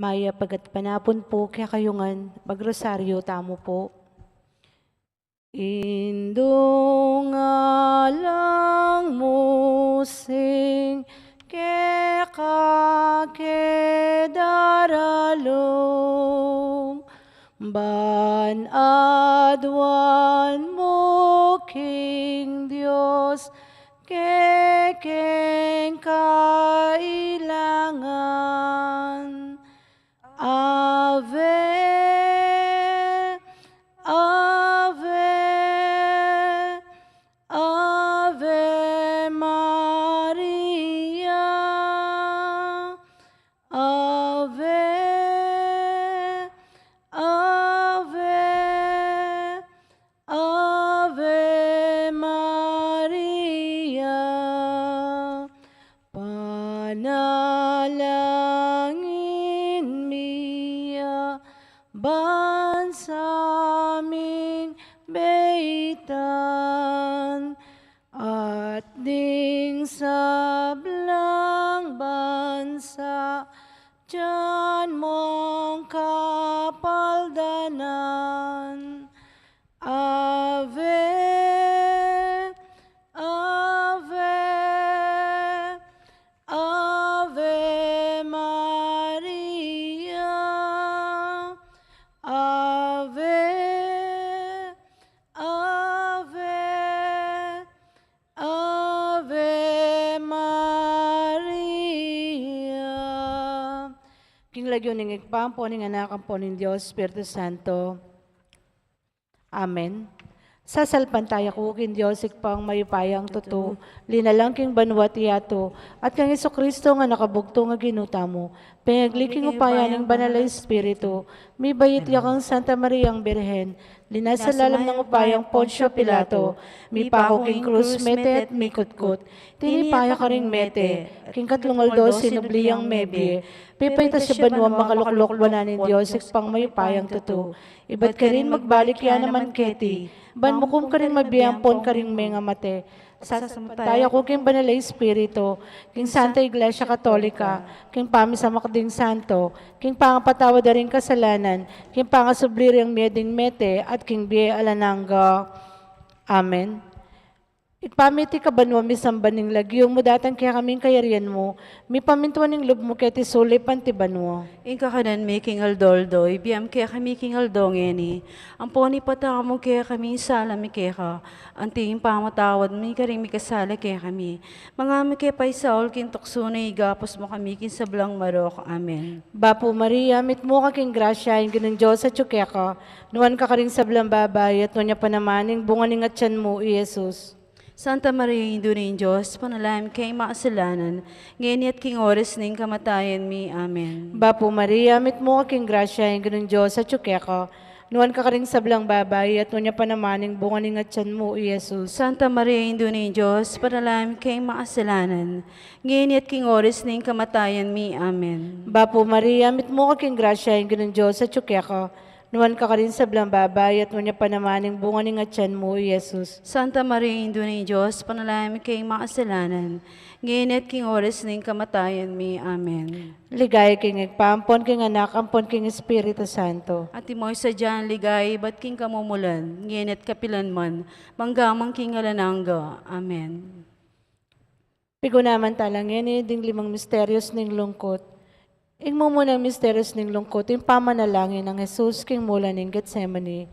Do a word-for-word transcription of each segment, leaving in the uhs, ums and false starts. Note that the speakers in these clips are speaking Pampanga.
Mayap a gatpanapun pu kekayu ngan, magrosaryo tamu pu. Indung alang mu sing keka ke daralung, ban aduan mu king Dios kekeng kailangan. Ave, Ave, Ave Maria. Ave, Ave, Ave Maria. Panalangin mi ya ban sa ming beitan, at ding sablang bansa dian mung kapaldanan. Ave, Ave, Ave Maria. Ave, Ave, Ave Maria. King lagyu ning Ibpa, ampo ning Anak, ampo ning Dios Espiritu Santo. Amen. Sasalpantaya ku king Dios, Ibpang mayupayang tutu, linalang king banua't yatu, at kang Jesucristo a Anak a bugtung a Ginu tamu, pengagli king upaya ning Banal a Espiritu, mibait ya kang Santa Mariang Birhen, linasa lalam ning upayang Poncio Pilato, mipaku king krus, mete at mikutkut, tinipa ya karing mete, king katlung aldo sinubli yang mebie, pepaitas ya banua, makaluklok wanan ning Dios, Ibpang mayupayang tutu. Ibat karin magbalik ya naman keti, ban mukum karing mabie ampon karing mengamate. Sasalpantaya ku king Banal a Espiritu, king Santa Iglesia Katolika, king pamisamak ding santo, king pangapatawad da ring kasalanan, king pangasubli ring mie ding mete, at king bie alang angga. Amen. Ibpa mi, atiu ka banua, misamban ing lagyu mu, datang kekami ing kayarian mu, mipamintuan ing lub mu keti sulip anti banua. Ing kakanan mi king aldo-aldo, ibie mu kekami king aldo ngeni. Ampon ipatawad mu kekami ing sala mi keka, anti ing pamamatawad mi karing mikasala kekami. Manga mu ke paisaul king tuksu, nune ikabus mu kami king sablang marok. Amen. Bapu Maria, mitmu ka king grasya, ing Ginung Dios atyu keka, nuan ka karing sablang babai, at nuan ya pa naman ing bunga ning atyan mu, i Jesus. Santa Maria, Indu ning Dios, ipanalangin mu kaming makasalanan, ngeni at king oras ning kamatayan mi. Amen. Bapu Maria, mitmu ka king grasya, ing Ginung Dios atyu keka, nuan ka karing sablang babai, at nuan ya pa naman ing bunga ning atyan mu, i Jesus. Santa Maria, Indu ning Dios, ipanalangin mu kaming makasalanan, ngeni at king oras ning kamatayan mi. Amen. Bapu Maria, mitmu ka king grasya, ing Ginung Dios atyu keka, nuan ka karing sablang babai, at nuan ya pa naman ing bunga ning atyan mu, i Jesus. Santa Maria, Indu ning Dios, ipanalangin mu kaming makasalanan, ngeni at king oras ning kamatayan mi. Amen. Ligaya king Ibpa, ampon king Anak, ampon king Espiritu Santo. Antimo ing sadya nang ligaya ibat king kamumulan, ngeni at kapilan man, mangga man king alang angga. Amen. Pigunaman tala ngeni ding limang misterios ning lungkut. Ing mumunang misterios ning lungkut, ing pamanalangin nang Jesus king mula ning Getsemani.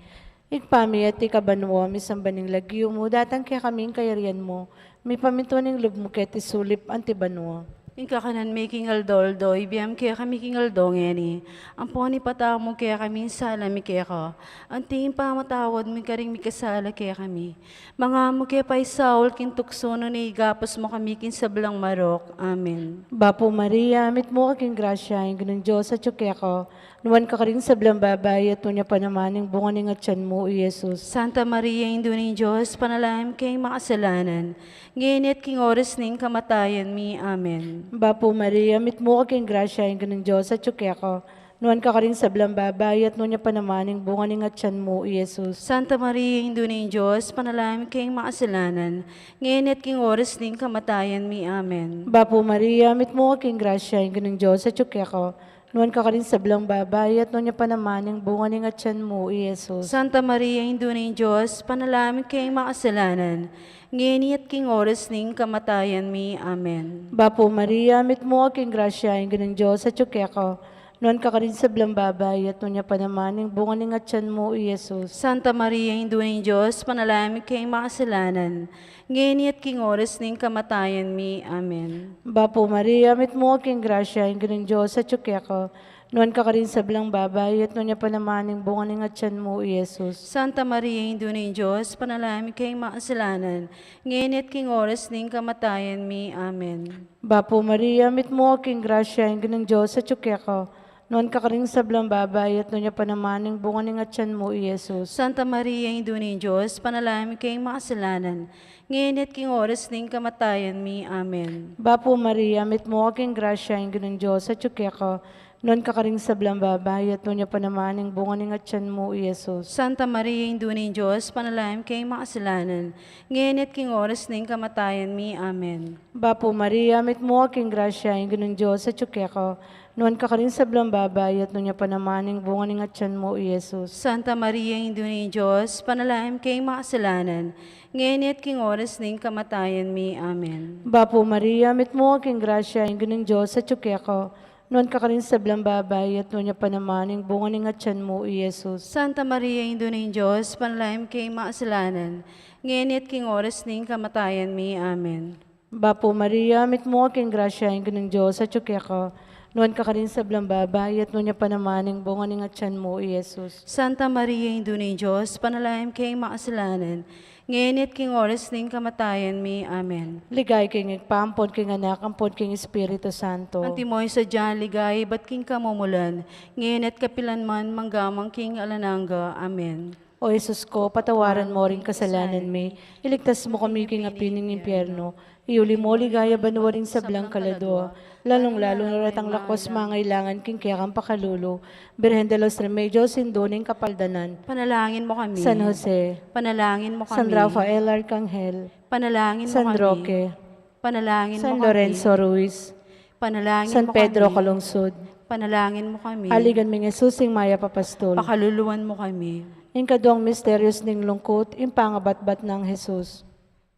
Ibpa mi, atiu ka banua, misamban ing lagyu mu, datang kekami ing kayarian mu, mipamintuan ing lub mu keti sulip anti banua. Ing kakanan mi king aldo-aldo, ibie mu kekami king aldo ngeni. Ampon ipatawad mu kekami ing sala mi keka, anti ing pamamatawad mi karing mikasala kekami. Manga mu ke paisaul king tuksu, nune ikabus mu kami king sablang marok. Amen. Bapu Maria, mitmu ka king grasya, ing Ginung Dios atyu keka, nuan ka karing sablang babai, at nuan ya pa naman ing bunga ning atyan mu, i Jesus. Santa Maria, Indu ning Dios, ipanalangin mu kaming makasalanan, ngeni at king oras ning kamatayan mi. Amen. Bapu Maria, mitmu ka king grasya, ing Ginung Dios atyu keka, nuan ka karing sablang babai, at nuan ya pa naman ing bunga ning atyan mu, i Jesus. Santa Maria, Indu ning Dios, ipanalangin mu kaming makasalanan, ngeni at king oras ning kamatayan mi. Amen. Bapu Maria, mitmu ka king grasya, ing Ginung Dios atyu keka, Nuan ka karing sablang babai, at nuan ya pa naman ing bunga ning atyan mu, i Jesus. Santa Maria, Indu ning Dios, panalangin mu keng makasalanan, ngeni at king oras ning kamatayan mi. Amen. Bapu Maria, mitmu ka king grasya, ing Ginung Dios atyu keka. Nuan ka karing sablang babai, at nuan ya pa naman ing bunga ning atyan mu, i Jesus. Santa Maria, Indu ning Dios, panalangin mu keng makasalanan, ngeni at king oras ning kamatayan mi. Amen. Bapu Maria, mitmu ka king grasya, ing Ginung Dios atyu keka. Nuan ka karing sablang babai, at nuan ya pa naman ing bunga ning atyan mu, i Jesus. Santa Maria, Indu ning Dios, panalangin mu keng makasalanan, ngeni at king oras ning kamatayan mi. Amen. Bapu Maria, mitmu ka king grasya, ing Ginung Dios atyu keka. Nuan ka karing sablang babai, at nuan ya pa naman ing bunga ning atyan mu, i Jesus. Santa Maria, Indu ning Dios, panalangin mu keng makasalanan, ngeni at king oras ning kamatayan mi. Amen. Bapu Maria, mitmu ka king grasya, ing Ginung Dios atyu keka. Nuan ka karing sablang babai, at nuan ya pa naman ing bunga ning atyan mu, i Jesus. Santa Maria, Indu ning Dios, panalangin mu keng makasalanan, ngeni at king oras ning kamatayan mi. Amen. Bapu Maria, mitmu ka king grasya, ing Ginung Dios atyu keka. Nuan ka karing sablang babai, at nuan ya pa naman ing bunga ning atyan mu, i Jesus. Santa Maria, Indu ning Dios, panalangin mu keng makasalanan, ngeni at king oras ning kamatayan mi. Amen. Bapu Maria, mitmu ka king grasya, ing Ginung Dios atyu keka. Nuan ka karing sablang babai, at nuan ya pa naman ing bunga ning atyan mu, i Jesus. Santa Maria, Indu ning Dios, panalangin mu keng makasalanan, ngeni at king oras ning kamatayan mi. Amen. Bapu Maria, mitmu ka king grasya, ing Ginung Dios atyu keka. Nuan ka karing sablang babai, at nuan ya pa naman ing bunga ning atyan mu, i Jesus. Santa Maria, Indu ning Dios, panalangin mu keng makasalanan, ngeni at king oras ning kamatayan mi. Amen. Ligaya king Ibpa, ampon king Anak, ampon king Espiritu Santo. Antimo ing sadyang ligaya ibat king kamumulan, ngeni at kapilan man, mangga man king alang angga. Amen. O Jesus ko, patawaran mu ring kasalanan mi, iligtas mu kami king api ning impyerno, iuli mu king ligaya banua ring sablang kaladua, lalung-lalu na retang lakuas mangailangan king kekang pakalulu. Birhen de los Remedios, Indu ning Kapaldanan. Panalangin mu kami. San Jose. Panalangin mu kami. San Rafael Arkanghel. Panalangin mu kami. San Roque. Panalangin mu kami. San Lorenzo Ruiz. Panalangin mu kami. San Pedro Calungsod. Panalangin mu kami. Aligan mi ning Jesus, ing mayap a pastul. Pakaluluan mu kami. Ing kaduang misterios ning lungkut, ing pangabatbat nang Jesus.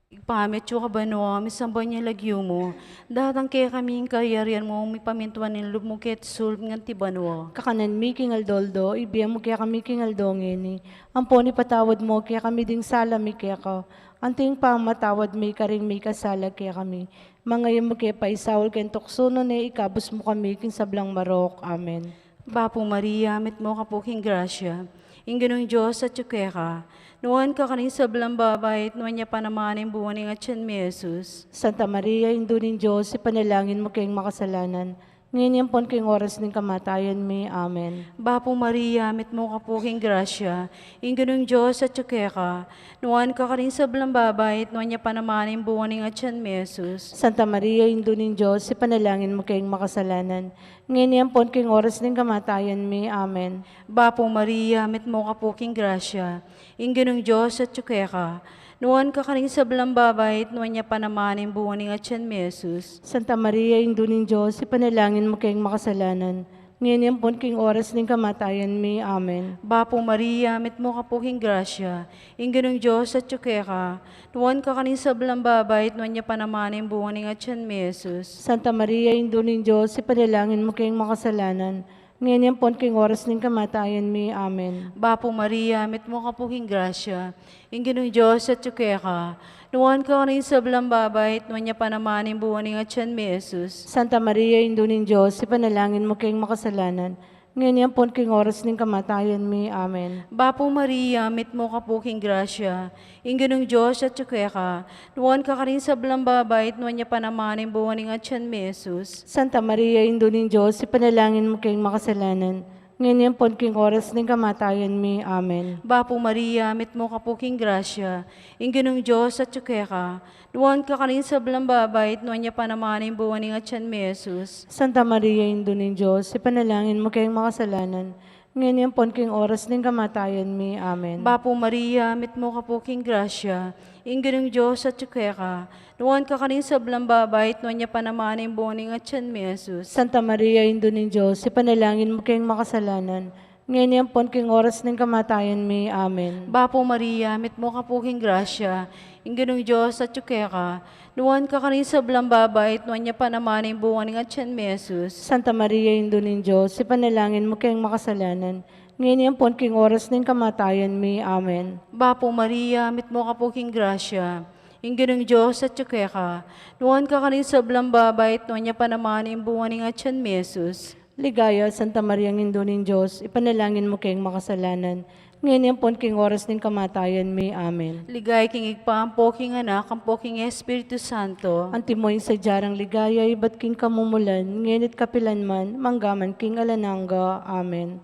Ibpa mi atsu ka banua, misamban ya ing lagyu mu. Datang kekami ing kayarian mu, mipamintuan ing lub mu keti sulip anti banua. Kakanan mi king aldo-aldo, ibie mu kekami king aldo ngeni. Ampon ipatawad mu kekami ding sala mi keka, anti ing pamamatawad mi karing mikasala kekami. Manga e mu ke paisaul king tuksu, nune ikabus mu kami king sablang marok. Amen. Bapu Maria, mitmu ka pu king grasya, ing Ginung Dios atyu keka. Nuan ka karing sablang babai, at nuan ya pa naman ing bunga ning atyan mu, i Jesus. Santa Maria, Indu ning Dios, ipanalangin mu keng makasalanan, ngeni ampon king oras ning kamatayan mi. Amen. Bapu Maria, mitmu ka pu king grasya, ing Ginung Dios atyu keka. Nuan ka karing sablang babai, at nuan ya pa naman ing bunga ning atyan mu, i Jesus. Santa Maria, Indu ning Dios, ipanalangin mu keng makasalanan, ngeni ampon king oras ning kamatayan mi. Amen. Bapu Maria, mitmu ka pu king grasya, ing Ginung Dios atyu keka. Nuan ka karing sablang babai, at nuan ya pa naman ing bunga ning atyan mu, i Jesus. Santa Maria, Indu ning Dios, ipanalangin mu keng makasalanan, ngeni ampon king oras ning kamatayan mi. Amen. Bapu Maria, mitmu ka pu king grasya, ing Ginung Dios atyu keka. Nuan ka karing sablang babai, at nuan ya pa naman ing bunga ning atyan mu, i Jesus. Santa Maria, Indu ning Dios, ipanalangin mu keng makasalanan, ngeni ampon king oras ning kamatayan mi. Amen. Bapu Maria, mitmu ka pu king grasya, ing Ginung Dios atyu keka. Nuan ka karing sablang babai, at nuan ya pa naman ing bunga ning atyan mu, i Jesus. Santa Maria, Indu ning Dios, ipanalangin mu keng makasalanan, ngeni ampon king oras ning kamatayan mi. Amen. Bapu Maria, mitmu ka pu king grasya, ing Ginung Dios atyu keka. Nuan ka karing sablang babai, at nuan ya pa naman ing bunga ning atyan mu, i Jesus. Santa Maria, Indu ning Dios, ipanalangin mu keng makasalanan, ngeni ampon king oras ning kamatayan mi. Amen. Bapu Maria, mitmu ka pu king grasya, ing Ginung Dios atyu keka. Nuan ka karing sablang babai, at nuan ya pa naman ing bunga ning atyan mu, i Jesus. Santa Maria, Indu ning Dios, ipanalangin mu keng makasalanan, Ngeni ampon king oras ning kamatayan mi. Amen. Bapu Maria, mitmu ka pu king grasya, ing Ginung Dios atyu keka, nuan ka karing sablang babai, at nuan ya pa naman ing bunga ning atyan mi, Jesus. Santa Maria, Indu ning Dios, ipanalangin mu keng makasalanan, ngeni ampon king oras ning kamatayan mi. Amen. Bapu Maria, mitmu ka pu king grasya, ing Ginung Dios atyu keka, nuan ka karing sablang babai, at nuan ya pa naman ing bunga ning atyan mi, Jesus. Santa Maria, Indu ning Dios, ipanalangin mu keng makasalanan, ngeni ampon king oras ning kamatayan mi. Amen. Bapu Maria, mitmu ka pu king grasya, ing Ginung Dios atyu keka, nuan ka karing sablang babai, at nuan ya pa naman ing bunga ning atyan mi, Jesus. Ligaya, Santa Maria, Indu ning Dios, ipanalangin mu keng makasalanan, ngeni ampon king oras ning kamatayan mi. Amen. Ligaya king Ibpa, ampo king Anak, ampo king Espiritu Santo. Antimo ing sadya rang ligaya ibat king kamumulan, ngeni at kapilan man, manggaman king alang angga. Amen.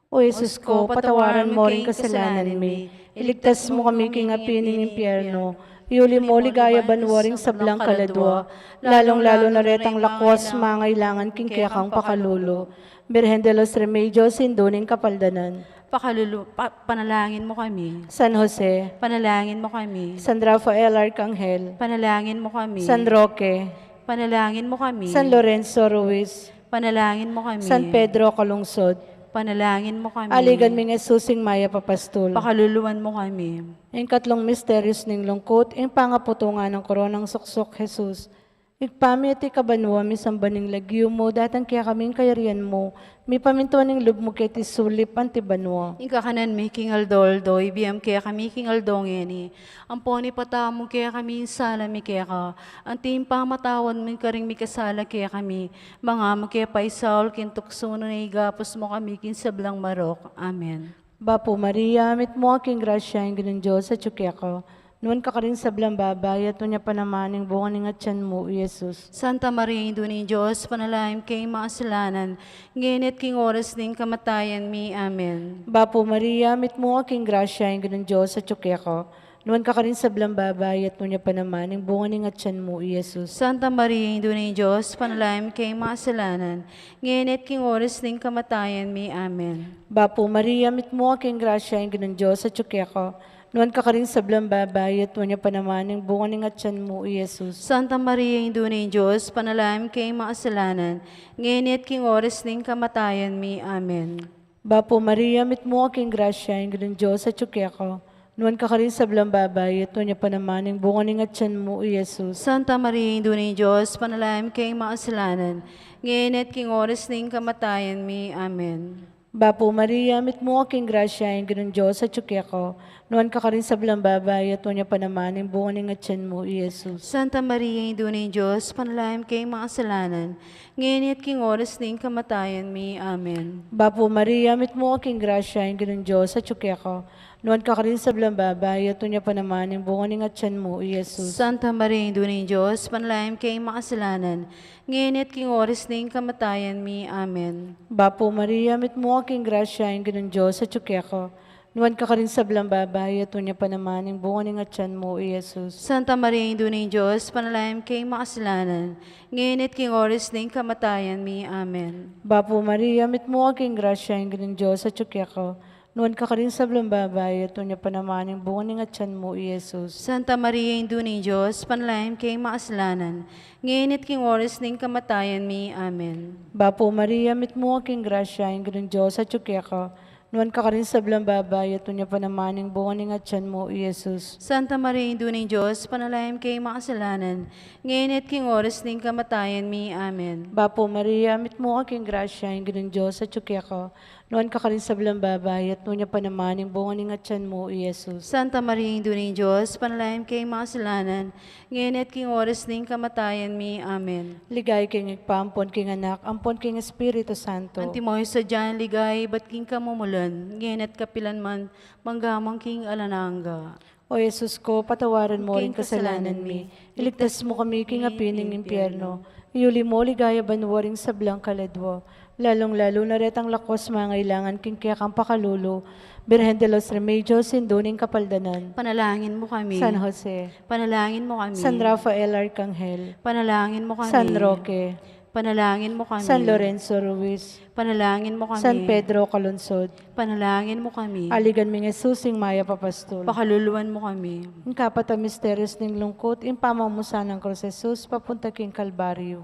O Jesus ko, patawaran mo ring kasalanan mi, iligtas mu kami king api ning impyerno, iuli mo king ligaya banua ring sablang kaladua, lalung-lalu na retang lakuas mangailangan king kekang pakalulu. Birhen de los Remedios, Indu ning Kapaldanan. Pakalulu, pa-, panalangin mu kami. San Jose. Panalangin mu kami. San Rafael Arkanghel. Panalangin mu kami. San Roque. Panalangin mu kami. San Lorenzo Ruiz. Panalangin mu kami. San Pedro Calungsod. Panalangin mu kami. Aligan ming Jesus ing mayap a pastul. Pakaluluan mu kami. Ing katlung misteryus ning lungkut, ing pangaputungan nang koronang suksuk Jesus. Ibpa mi atyu ka banua, misamban ing lagyu mu, datang kekami ing kayarian mu, mipamintuan ing lub mu keti sulip anti banua. Ing kakanan mi king aldo-aldo, ibie mu kekami king aldo ngeni. Ampon ipatawad mu kekami ing sala mi keka, anti ing pamamatawad mi karing mikasala kekami. Manga mu ke paisaul king tuksu, nune ikabus mu kami king sablang marok. Amen. Bapu Maria, mitmu ka king grasya, ing Ginung Dios atyu keka. Nuan ka karing sablang babai, at nuan ya pa naman ing bunga ning atyan mu, i Jesus. Santa Maria, Indu ning Dios, ipanalangin mu keng makasalanan, ngeni at king oras ning kamatayan mi. Amen. Bapu Maria, mitmu ka king grasya, ing Ginung Dios atyu keka. Nuan ka karing sablang babai, at nuan ya pa naman ing bunga ning atyan mu, i Jesus. Santa Maria, Indu ning Dios, ipanalangin mu keng makasalanan, ngeni at king oras ning kamatayan mi. Amen. Bapu Maria, mitmu ka king grasya, ing Ginung Dios atyu keka. Nuan ka karing sablang babai, at nuan ya pa naman ing bunga ning atyan mu, i Jesus. Santa Maria, Indu ning Dios, ipanalangin mu keng makasalanan, ngeni at king oras ning kamatayan mi. Amen. Bapu Maria, mitmu ka king grasya, ing Ginung Dios atyu keka. Nuan ka karing sablang babai, at nuan ya pa naman ing bunga ning atyan mu, i Jesus. Santa Maria, Indu ning Dios, ipanalangin mu keng makasalanan, ngeni at king oras ning kamatayan mi. Amen. Bapu Maria, mitmu ka king grasya, ing Ginung Dios atyu keka. Nuan ka karing sablang babai, at nuan ya pa naman ing bunga ning atyan mu, i Jesus. Santa Maria, Indu ning Dios, ipanalangin mu keng makasalanan, ngeni at king oras ning kamatayan mi. Amen. Bapu Maria, mitmu ka king grasya, ing Ginung Dios atyu keka. Nuan ka karing sablang babai, at nuan ya pa naman ing bunga ning atyan mu, i Jesus. Santa Maria, Indu ning Dios, ipanalangin mu keng makasalanan, ngeni at king oras ning kamatayan mi. Amen. Bapu Maria, mitmu ka king grasya, ing Ginung Dios atyu keka. Nuan ka karing sablang babai, at nuan ya pa naman ing bunga ning atyan mu, i Jesus. Santa Maria, Indu ning Dios, ipanalangin mu keng makasalanan, ngeni at king oras ning kamatayan mi. Amen. Bapu Maria, mitmu ka king grasya, ing Ginung Dios atyu keka. Nuan ka karing sablang babai, at nuan ya pa naman ing bunga ning atyan mu, i Jesus. Santa Maria, Indu ning Dios, ipanalangin mu keng makasalanan, ngeni at king oras ning kamatayan mi. Amen. Bapu Maria, mitmu ka king grasya, ing Ginung Dios atyu keka. Nuan ka karing sablang babai, at nuan ya pa naman ing bunga ning atyan mu, i Jesus. Santa Maria, Indu ning Dios, ipanalangin mu keng makasalanan, ngeni at king oras ning kamatayan mi. Amen. Bapu Maria, mitmu ka king grasya, ing Ginung Dios atyu keka. Nuan ka karing sablang babai, at nuan ya pa naman ing bunga ning atyan mu, i Jesus. Santa Maria, Indu ning Dios, ipanalangin mu keng makasalanan, ngeni at king oras ning kamatayan mi. Amen. Ligaya king Ibpa, ampon king Anak, ampon king Espiritu Santo. Antimo ing sadya nang ligaya ibat king kamumulan, ngeni at kapilan man, manggaman king alang angga. O Jesus ko, patawaran mo ring kasalanan mi, iligtas mu kami king api ning impyerno, iuli mo king ligaya banua ring sablang kaladua, lalung-lalu na retang lakuas mangailangan king kekang pakalulu. Birhen de los Remedios, Indu ning Kapaldanan. Panalangin mu kami. San Jose. Panalangin mu kami. San Rafael Arkanghel. Panalangin mu kami. San Roque. Panalangin mu kami. San Lorenzo Ruiz. Panalangin mu kami. San Pedro Calungsod. Panalangin mu kami. Aligan ming Jesus, ing mayap a pastul. Pakaluluan mu kami. Ing kapat a misteryos ning lungkut, ing pamamusan nang krus Jesus papunta king Kalbaryo.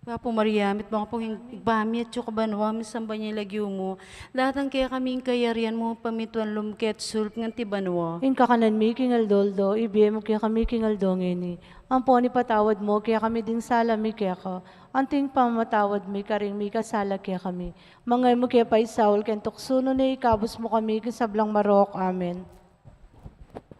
Bapu Maria, mitmu ka pu king Ibpa mi, atsu ka banua, misamban ya ing lagyu mu. Datang kekami ing kayarian mu, mipamintuan lub mu keti sulip anti banua. Ing kakanan mi king aldo-aldo, ibie mu kekami king aldo ngeni. Ampon ipatawad mu kekami ding sala mi keka, anti ing pamamatawad mi karing mikasala kekami. Manga e mu ke paisaul king tuksu, nune ikabus mu kami king sablang marok. Amen.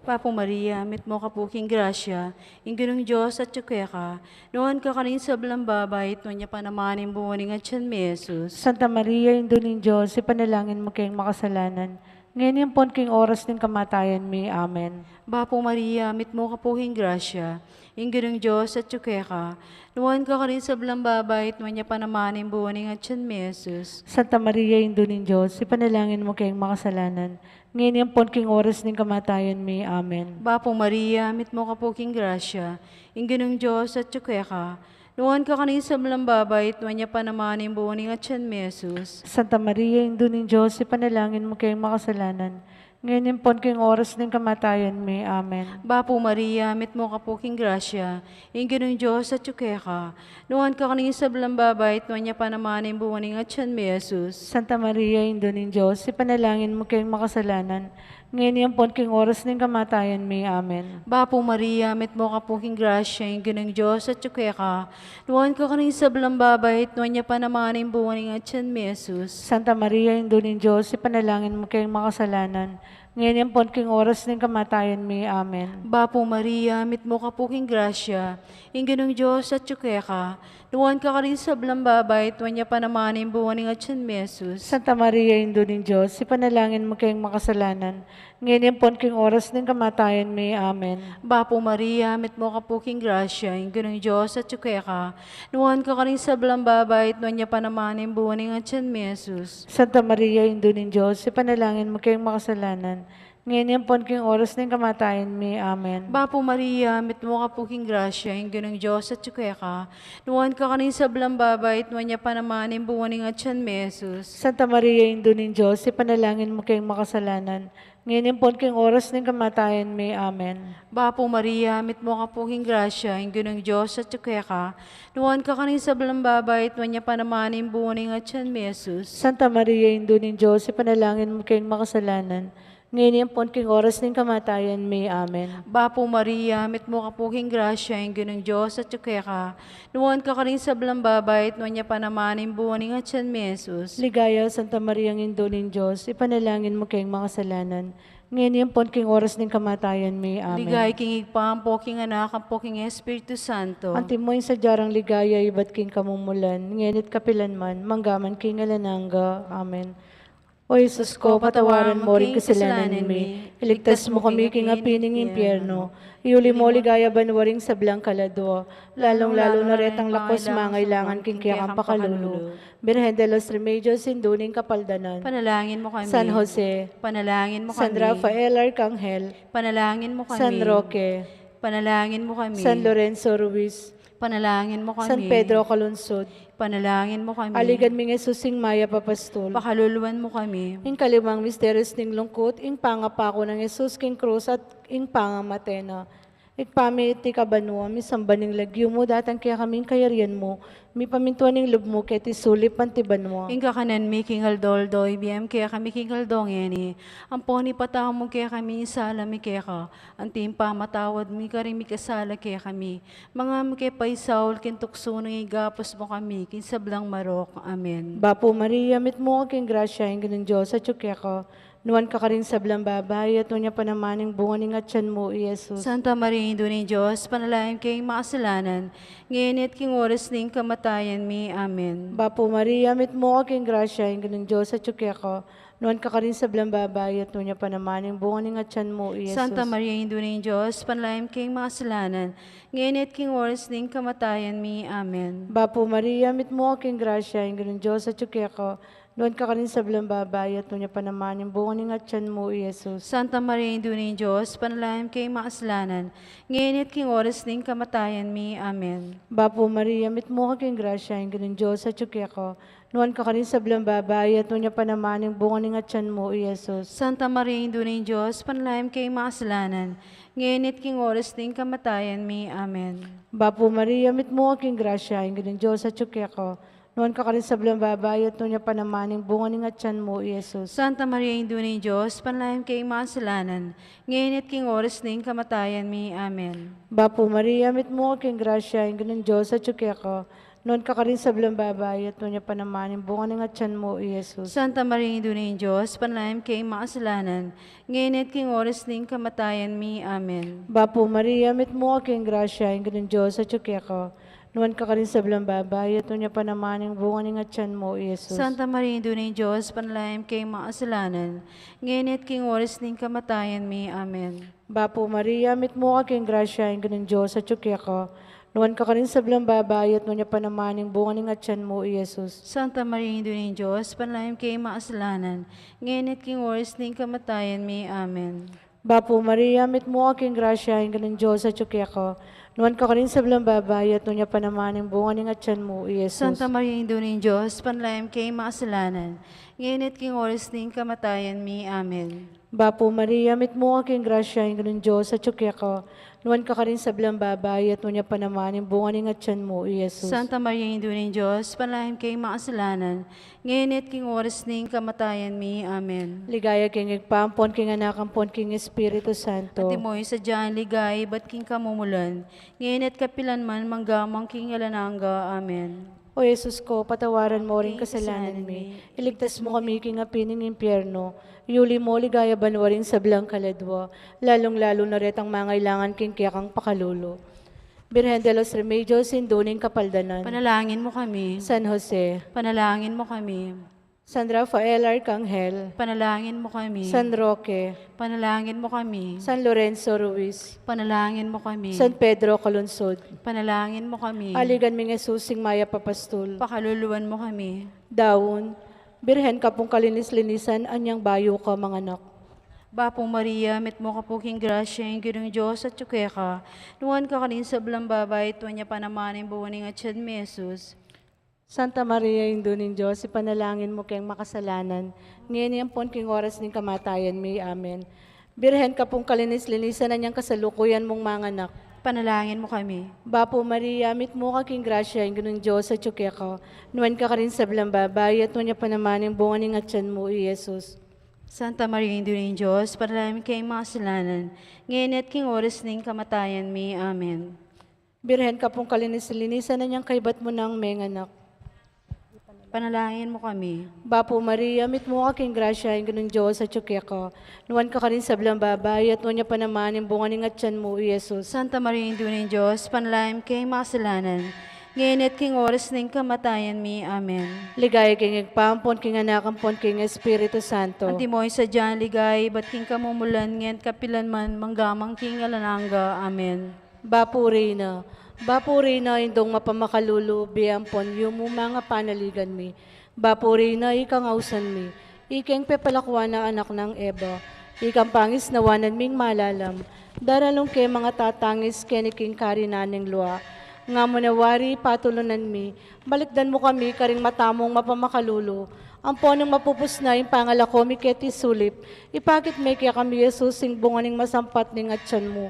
Bapu Maria, mitmu ka pu king grasya, ing Ginung Dios atsu keka, nuan ka karing sablang babai, at nuan ya pa naman ing bunga ning atyan mi, Jesus. Santa Maria, Indu ning Dios, ipanalangin mu keng makasalanan, ngeni ampon king oras ning kamatayan mi. Amen. Bapu Maria, mitmu ka pu king grasya, ing Ginung Dios atsu keka, nuan ka karing sablang babai, at nuan ya pa naman ing bunga ning atyan mi, Jesus. Santa Maria, Indu ning Dios, ipanalangin mu keng makasalanan, ngeni ampon king oras ning kamatayan mi. Amen. Bapu Maria, mitmu ka pu king grasya, ing Ginung Dios atsu keka, nuan ka karing sablang babai, at nuan ya pa naman ing bunga ning atyan mi, Jesus. Santa Maria, Indu ning Dios, ipanalangin mu keng makasalanan, ngeni ampon king oras ning kamatayan mi. Amen. Bapu Maria, mitmu ka pu king grasya, ing Ginung Dios atsu keka, nuan ka karing sablang babai, at nuan ya pa naman ing bunga ning atyan mi, Jesus. Santa Maria, Indu ning Dios, ipanalangin mu keng makasalanan, ngeni ampon king oras ning kamatayan mi. Amen. Bapu Maria, mitmu ka pu king grasya, ing Ginung Dios atsu keka, nuan ka karing sablang babai, at nuan ya pa naman ing bunga ning atyan mi, Jesus. Santa Maria, Indu ning Dios, ipanalangin mu keng makasalanan, ngeni ampon king oras ning kamatayan mi. Amen. Bapu Maria, mitmu ka pu king grasya, ing Ginung Dios atsu keka, nuan ka karing sablang babai, at nuan ya pa naman ing bunga ning atyan mi, Jesus. Santa Maria, Indu ning Dios, ipanalangin mu keng makasalanan, ngeni ampon king oras ning kamatayan mi. Amen. Bapu Maria, mitmu ka pu king grasya, ing Ginung Dios atsu keka, nuan ka karing sablang babai, at nuan ya pa naman ing bunga ning atyan mi, Jesus. Santa Maria, Indu ning Dios, ipanalangin mu keng makasalanan, ngeni ampon king oras ning kamatayan mi. Amen. Bapu Maria, mitmu ka pu king grasya, ing Ginung Dios atsu keka, nuan ka karing sablang babai, at nuan ya pa naman ing bunga ning atyan mi, Jesus. Santa Maria, Indu ning Dios, ipanalangin mu keng makasalanan, ngeni ampon king oras ning kamatayan mi. Amen. Bapu Maria, mitmu ka pu king grasya, ing Ginung Dios atsu keka, nuan ka karing sablang babai, at nuan ya pa naman ing bunga ning atyan mi, Jesus. Santa Maria, Indu ning Dios, ipanalangin mu keng makasalanan, ngeni ampon king oras ning kamatayan mi. Amen. Bapu Maria, mitmu ka pu king grasya, ing Ginung Dios atsu keka, nuan ka karing sablang babai, at nuan ya pa naman ing bunga ning atyan mi, Jesus. Ligaya, Santa Maria, Indu ning Dios, ipanalangin mu keng makasalanan, ngeni ampon king oras ning kamatayan mi. Amen. Ligaya king Ibpa, ampo king Anak, ampo king Espiritu Santo. Antimo ing sadya rang ligaya ibat king kamumulan, ngeni at kapilan man, mangga man king alang angga. Amen. O Jesus ko, patawaran mo ring kasalanan mi, iligtas mu kami king api ning impyerno, iuli mo king ligaya banua ring sablang kaladua, lalung-lalu na retang lakus mangailangan king kekang pakalulu. Birhen de los Remedios, Indu ning Kapaldanan. Panalangin mu kami. San Jose. Panalangin mu kami. San Rafael Arcangel. Panalangin mu kami. San Roque. Panalangin mu kami. San Lorenzo Ruiz. Panalangin mu kami. San Pedro Calungsod. Panalangin mu kami. Aligan ming Jesus, ing mayap a pastul. Pakaluluan mu kami. Ing kalimang misteryos ning lungkut, ing pangapaku nang Jesus king krus at ing pangamate na. Ibpa mi, atiu ka banua, misamban ing lagyu mu, datang kekami ing kayarian mu, mipamintuan ing lub mu keti sulip anti banua. Ing kakanan mi king aldo-aldo, ibie mu kekami king aldo ngeni. Ampon ipatawad mu kekami ing sala mi keka, anti ing pamamatawad mi karing mikasala kekami. Manga e mu ke paisaul king tuksu, nune ikabus mu kami king sablang marok. Amen. Bapu Maria, mitmu ka king grasya, ing Ginung Dios atyu keka. Nuan ka karing sablang babai, at nuan ya pa naman ing bunga ning atyan mu, i Jesus. Santa Maria, Indu ning Dios, ipanalangin mu keng makasalanan, ngeni at king oras ning kamatayan mi. Amen. Bapu Maria, mitmu ka king grasya, ing Ginung Dios atyu keka. Nuan ka karing sablang babai, at nuan ya pa naman ing bunga ning atyan mu, i Jesus. Santa Maria, Indu ning Dios, ipanalangin mu keng makasalanan, ngeni at king oras ning kamatayan mi. Amen. Bapu Maria, mitmu ka king grasya, ing Ginung Dios atyu keka. Nuan ka karin sablang babai, at nuan ya pa naman ing bunga ning atian mu, i Jesus. Santa Maria, Indu ning Dios, ipanalangin mu kaming makasalanan, ngeni at king oras ning kamatayan mi. Amen. Bapu Maria, mitmu ka king grasya, ing Ginung Dios atyu keka. Nuan ka karin sablang babai, at nuan ya pa naman ing bunga ning atian mu, i Jesus. Santa Maria, Indu ning Dios, ipanalangin mu kaming makasalanan, ngeni at king oras ning kamatayan mi. Amen. Bapu Maria, mitmu ka king grasya, ing Ginung Dios atyu keka. Nuan ka karin sablang babai, at nuan ya pa naman ing bunga ning atian mu, i Jesus. Santa Maria, Indu ning Dios, ipanalangin mu kaming makasalanan, ngeni at king oras ning kamatayan mi. Amen. Bapu Maria, mitmu ka king grasya, ing Ginung Dios atyu keka. Nuan ka karin sablang babai, at nuan ya pa naman ing bunga ning atian mu, i Jesus. Santa Maria, Indu ning Dios, ipanalangin mu kaming makasalanan, ngeni at king oras ning kamatayan mi. Amen. Bapu Maria, mitmu ka king grasya, ing Ginung Dios atyu keka. Nuan ka karin sablang babai, at nuan ya pa naman ing bunga ning atian mu, i Jesus. Santa Maria, Indu ning Dios, ipanalangin mu kaming makasalanan, ngeni at king oras ning kamatayan mi. Amen. Bapu Maria, mitmu ka king grasya, ing Ginung Dios atyu keka. Nuan ka karin sablang babai, at nuan ya pa naman ing bunga ning atian mu, i Jesus. Santa Maria, Indu ning Dios, ipanalangin mu kaming makasalanan, ngeni at king oras ning kamatayan mi. Amen. Bapu Maria, mitmu ka king grasya, ing Ginung Dios atyu keka. Nuan ka karin sablang babai, at nuan ya pa naman ing bunga ning atian mu, i Jesus. Santa Maria, Indu ning Dios, ipanalangin mu kaming makasalanan, ngeni at king oras ning kamatayan mi. Amen. Bapu Maria, mitmu ka king grasya, ing Ginung Dios atyu keka. Nuan ka karin sablang babai, at nuan ya pa naman ing bunga ning atian mu, i Jesus. Santa Maria, Indu ning Dios, ipanalangin mu kaming makasalanan, ngeni at king oras ning kamatayan mi. Amen. Ligaya king Ibpa, ampon king Anak, ampon king Espiritu Santo. Antimo ing sadyang ligaya ibat king kamumulan, ngeni at kapilan man, mangga man king alang angga. Amen. O Jesus ko, patawaran mu ring kasalanan mi, iligtas mu kami king api ning impyerno, yuli mu king banua ring sablang kaladua, lalung-lalu na retang mangailangan king kekang pakalulu. Birhen de los Remedios, Indu ning Kapaldanan. Ipanalangin mu kami. San Jose. Ipanalangin mu kami. San Rafael Arkanghel. Ipanalangin mu kami. San Roque. Ipanalangin mu kami. San Lorenzo Ruiz. Ipanalangin mu kami. San Pedro Calungsod. Ipanalangin mu kami. Aligan ming Jesus, ing mayap a pastul. Pakaluluan mu kami. Daun, Birhen ka pung kalinis-linisan anyang bayu ka manganak. Bapu Maria, mitmu ka pu king grasya, ing Ginung Dios atyu keka. Nuan ka karing sablang babai, at nuan ya pa naman ing bunga ning atian mu, i Jesus. Santa Maria, Indu ning Dios, ipanalangin mu keng makasalanan, ngeni ampon king oras ning kamatayan mi. Amen. Birhen ka pung kalinis-linisan anyang kasalukuyan mung manganak. Ipanalangin mu kami. Bapu Maria, mitmu ka king grasya, ing Ginung Dios atyu keka. Nuan ka karing sablang babai, at nuan ya pa naman ing bunga ning atian mu, i Jesus. Santa Maria, Indu ning Dios, ipanalangin mu kaming makasalanan, ngeni at king oras ning kamatayan mi. Amen. Birhen ka pung kalinis-linisan anyang kaybat mu nang menganak. Ipanalangin mu kami. Bapu Maria, mitmu ka king grasya, ing Ginung Dios atyu keka. Nuan ka karing sablang babai, at nuan ya pa naman ing bunga ning atian mu, i Jesus. Santa Maria, Indu ning Dios, ipanalangin mu kaming makasalanan, ngeni at king oras ning kamatayan mi. Amen. Ligaya king Ibpa, ampon king Anak, ampon king Espiritu Santo. Antimo ing sadyang ligaya ibat king kamumulan, ngeni at kapilan man, mangga man king alang angga. Amen. Bapu Reyna, Bapu Reyna, Indung mapamakalulu, bie ampon yumu, manga panaligan mi. Bapu Reyna, ikang ausan mi, ikeng pepalakuan a anak nang Eva, ikang pangisnawan ning malalam, daralung ke manga tatangis keni king karinan ning lua. Nga mu na wari patulunan mi, balikdan mu kami karing mata mung mapamakalulu, ampon nung mapupus na ing pangalako mi keti sulip, ipakit me kekami i Jesus, ing bunga ning masampat ning atian mu.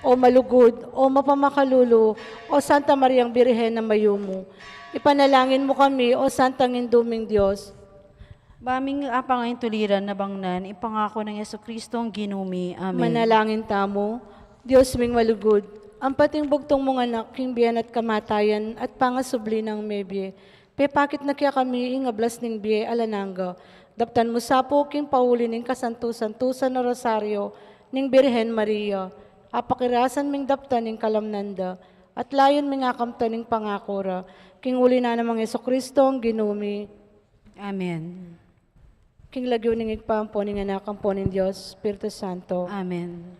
O malugud, o mapamakalulu, o Santa Mariang Birhen a mayumu, ipanalangin mu kami, o Santang Indu ming Dios. Ba ming apang ing tuliran na bangnan ing pangaku nang Jesucristo a Ginu mi. Amen. Manalangin tamu. Dios ming malugud, ampat ing bugtung mung Anak, king bie na at kamatayan at pangasubli nang mebie, pepakit na kekami ing ablas ning bie alang angga. Daptan mu sa pu king pauli ning kasantu-santusan a Rosario ning Birhen Maria. Apakirasan ming daptan ing kalamnan da, at layun ming akamtan ing pangaku ra, king uli na nang Jesucristo a Ginu mi. Amen. King lagyu ning Ibpa, ampon ning Anak, ampon ning Dios Espiritu Santo. Amen.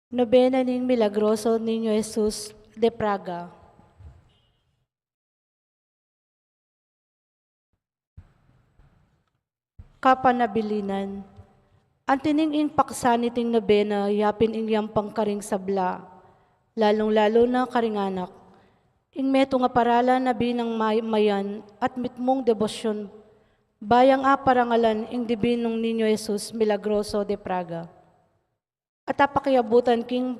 Nobena ning Milagroso Niño Jesus de Praga. Kapanabilinan. Anti ning ing paksa niting nobena, yapin ing yampang karing sabla, lalung-lalu na karing anak. Ing metung a paralan a binang may-, mayan at mitmung debosyon, ba yang aparangalan ing dibinung Niño Jesus Milagroso de Praga. At apakiabutan king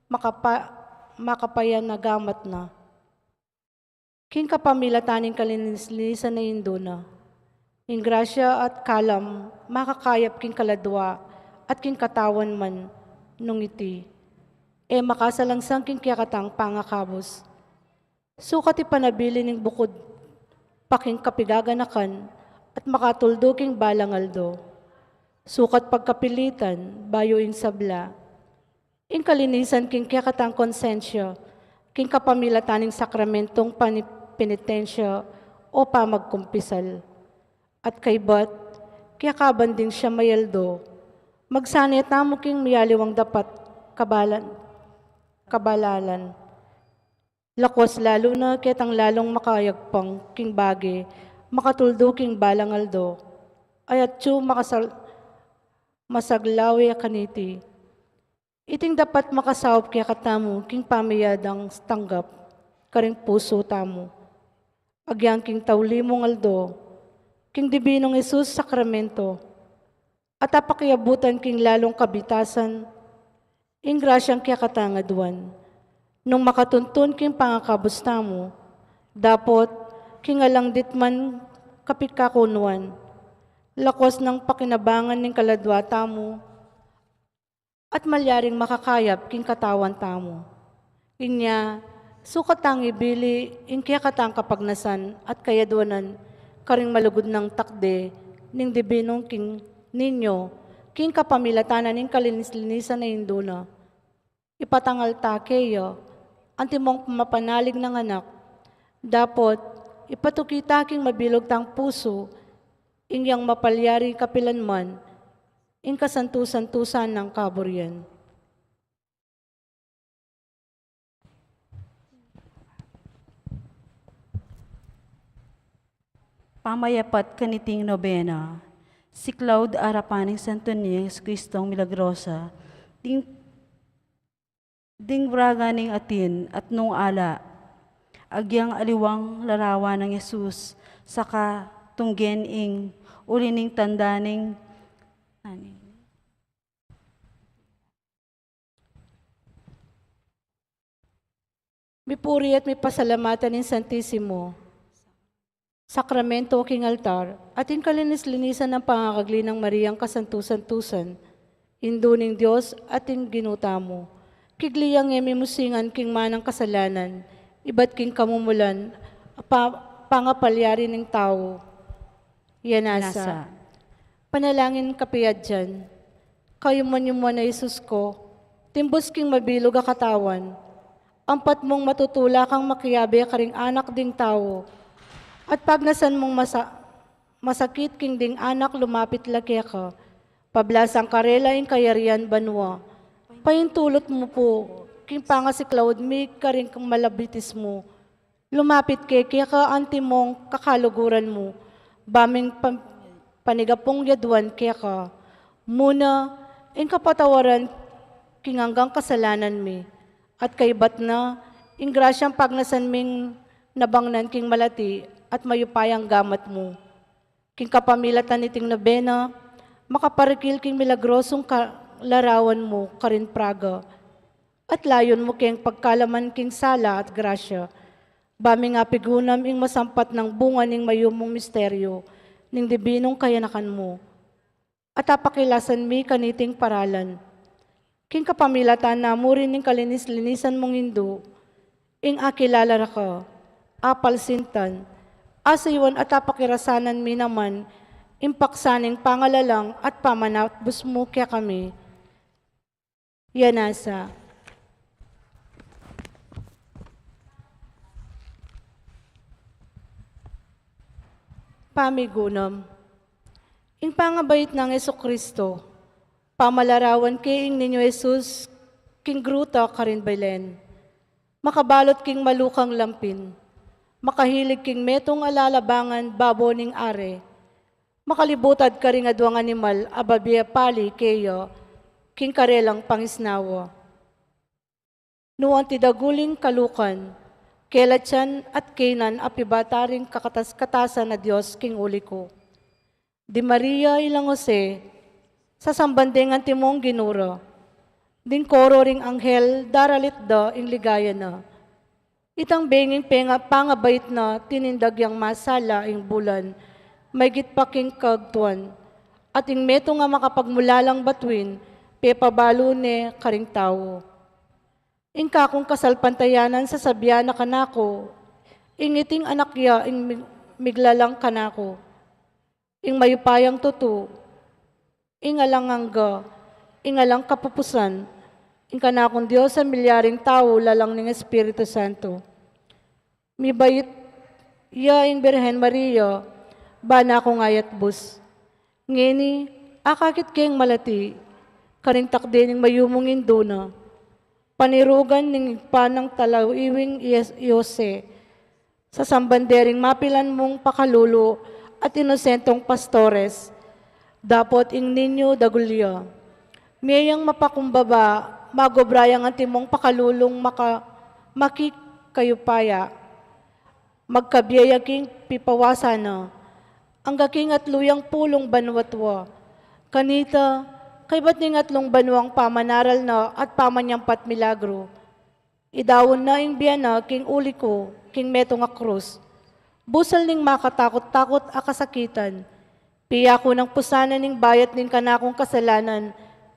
makapa-, makapayan a gamat na. King kapamilatan ning kalinis-linisan a indu na. Ing grasya at kalam makakayap king kaladua at king katawan man nung iti e makasalangsang king kekatang pangakabus. Sukat ipanabilin ing bukud pa king kapigaganakan at makatuldu king balang aldo. Sukat pagkapilitan, bayu ing sabla. Ing kalinisan king kekatang konsensya, king kapamilatan ning sakramentong pani-, penitensya o pamagkumpisal. At kaybat, kekaban ding siyam a aldo, magsane tamu king miyaliwang dapat kabalan, kabalalan. Lakwas lalu na ketang lalung makayagpang king bage, makatuldu king balang aldo, ay atyu makasal-, masaglawe kaniti. Iting dapat makasaup kekatamu king pamiyadang tanggap karing pusu tamu. Agyang king taulimung aldo, king dibinung Jesus sakramento, at apakiabutan king lalung kabitasan, ing grasyang kekatang aduan. Nung makatuntun king pangakabus tamu, dapot, king alang ditman kapikakunuan, lakwas nang pakinabangan ning kaladua tamu, at malyaring makakayap king katawan tamu. Inya, sukat tang ibili ing kekatang kapagnasan at kayaduanan karing malugud nang takde ning dibinung king Niño, king kapamilatan na ning kalinis-linisan a indu na. Ipatangal ta keya, antimong mapanalig nang anak, dapot, ipatuki ta king mabilug tang pusu, ing yang mapalyari kapilanman, ing kasantu-santusan nang kaburian. Pamayapat kaniting nobena, siklaud arapan ning Santo Niño Jesucristong milagrosa, ding, ding braga ning atin at nung ala, agyang aliwang larawan nang Jesus, saka tunggen ing uli ning tanda ning, ani? Mipuri at mipasalamatan ing Santisimo Sakramento king altar, at ing kalinis-linisan nang pangakagli nang Mariang kasantu-santusan, Indu ning Dios at ing Ginu tamu. Kigli yang e mimusingan king manang kasalanan, ibat king kamumulan, pa-, pangapalyari ning tau. Yanasa. Yanasa. Panalangin kapiadyan. Kayuman-yuman a Jesus ko, timbus king mabilug a katawan, ampat mung matutula kang makiabe karing anak ding tau, at pagnasan mung masa-, masakit king ding anak lumapit la keka, pablasang karela ing kayarian banua. Paintulut mu pu king pangasiklaud mi karing malabitis mu, lumapit ke keka antimong kakaluguran mu, ba ming pa-, panigapung yaduan keka. Muna, ing kapatawaran king anggang kasalanan mi, at kaibat na, ing grasyang pagnasan ming nabangnan king malati at mayupayang gamat mu. King kapamilatan niting nobena, makaparikil king milagrosung ka-, larawan mu karin Praga, at layun mu keng pagkalaman king sala at grasya, ba ming apigunam ing masampat nang bunga ning mayumung misteryu ning dibinung kayanakan mu. At apakilasan mi kaniting paralan. King kapamilatan na mu rin ning kalinis-linisan mung Indu, ing akilala ra ka, apalsintan, asayuan at apakirasanan mi naman ing paksa ning pangalalang at pamanatbus mu kekami. Yanasa. Pamigunam. Ing pangabait nang Jesucristo, pamalarawan ke ing Niño Jesus king gruta karin Belen, makabalut king malukang lampin, makahilig king metung a lalabangan babo ning ari, makalibutad karing aduang animal a babie pali keya king karelang pangisnawa. Nuan ti daguling kalukan, kelatyan at kenan a pibataring kakatas-katasan a Dios king uli ku. Di Maria ilang Jose, sasamban deng antimong ginura, ding koro ring anghel daralit da ing ligaya na. Itang benging penga pangabait na tinindag yang masala ing bulan, maigit pa king kagtuan, at ing metung a makapagmulalang batuin, pepabalu ne karing tau. Ing kakung kasalpantayanan sasabian na kanaku, ing iting anak ya ing mig-, miglalang kanaku. Ing mayupayang tutu, ing alang angga, ing alang kapupusan, ing kanakung Dios a milyaring tau lalang ning Espiritu Santo. Mibait ya ing Birhen Maria, bana kung ayat bus. Ngeni, akakit keng malati, karing takdi ning mayumung indu na. Panirugan ning Ibpa nang talauiwing Yes-, Jose, sasamban dering mapilan mung pakalulu at inosentong pastores, dapot ing Niño dagul ya. Mie yang mapakumbaba, magobra yang antimong pakalulung maka-, makikayupaya. Magkabie ya king pipawasan na, angga king atlu yang pulung banua tua. Kanita, kaybat ning atlung banuang pamanaral na at pamanyampat milagru, idaun na ing bie na king uli ku, king metung a krus. Busal ning makatakut-takut a kasakitan, piya ku nang pusanan ing bayat ning kanakung kasalanan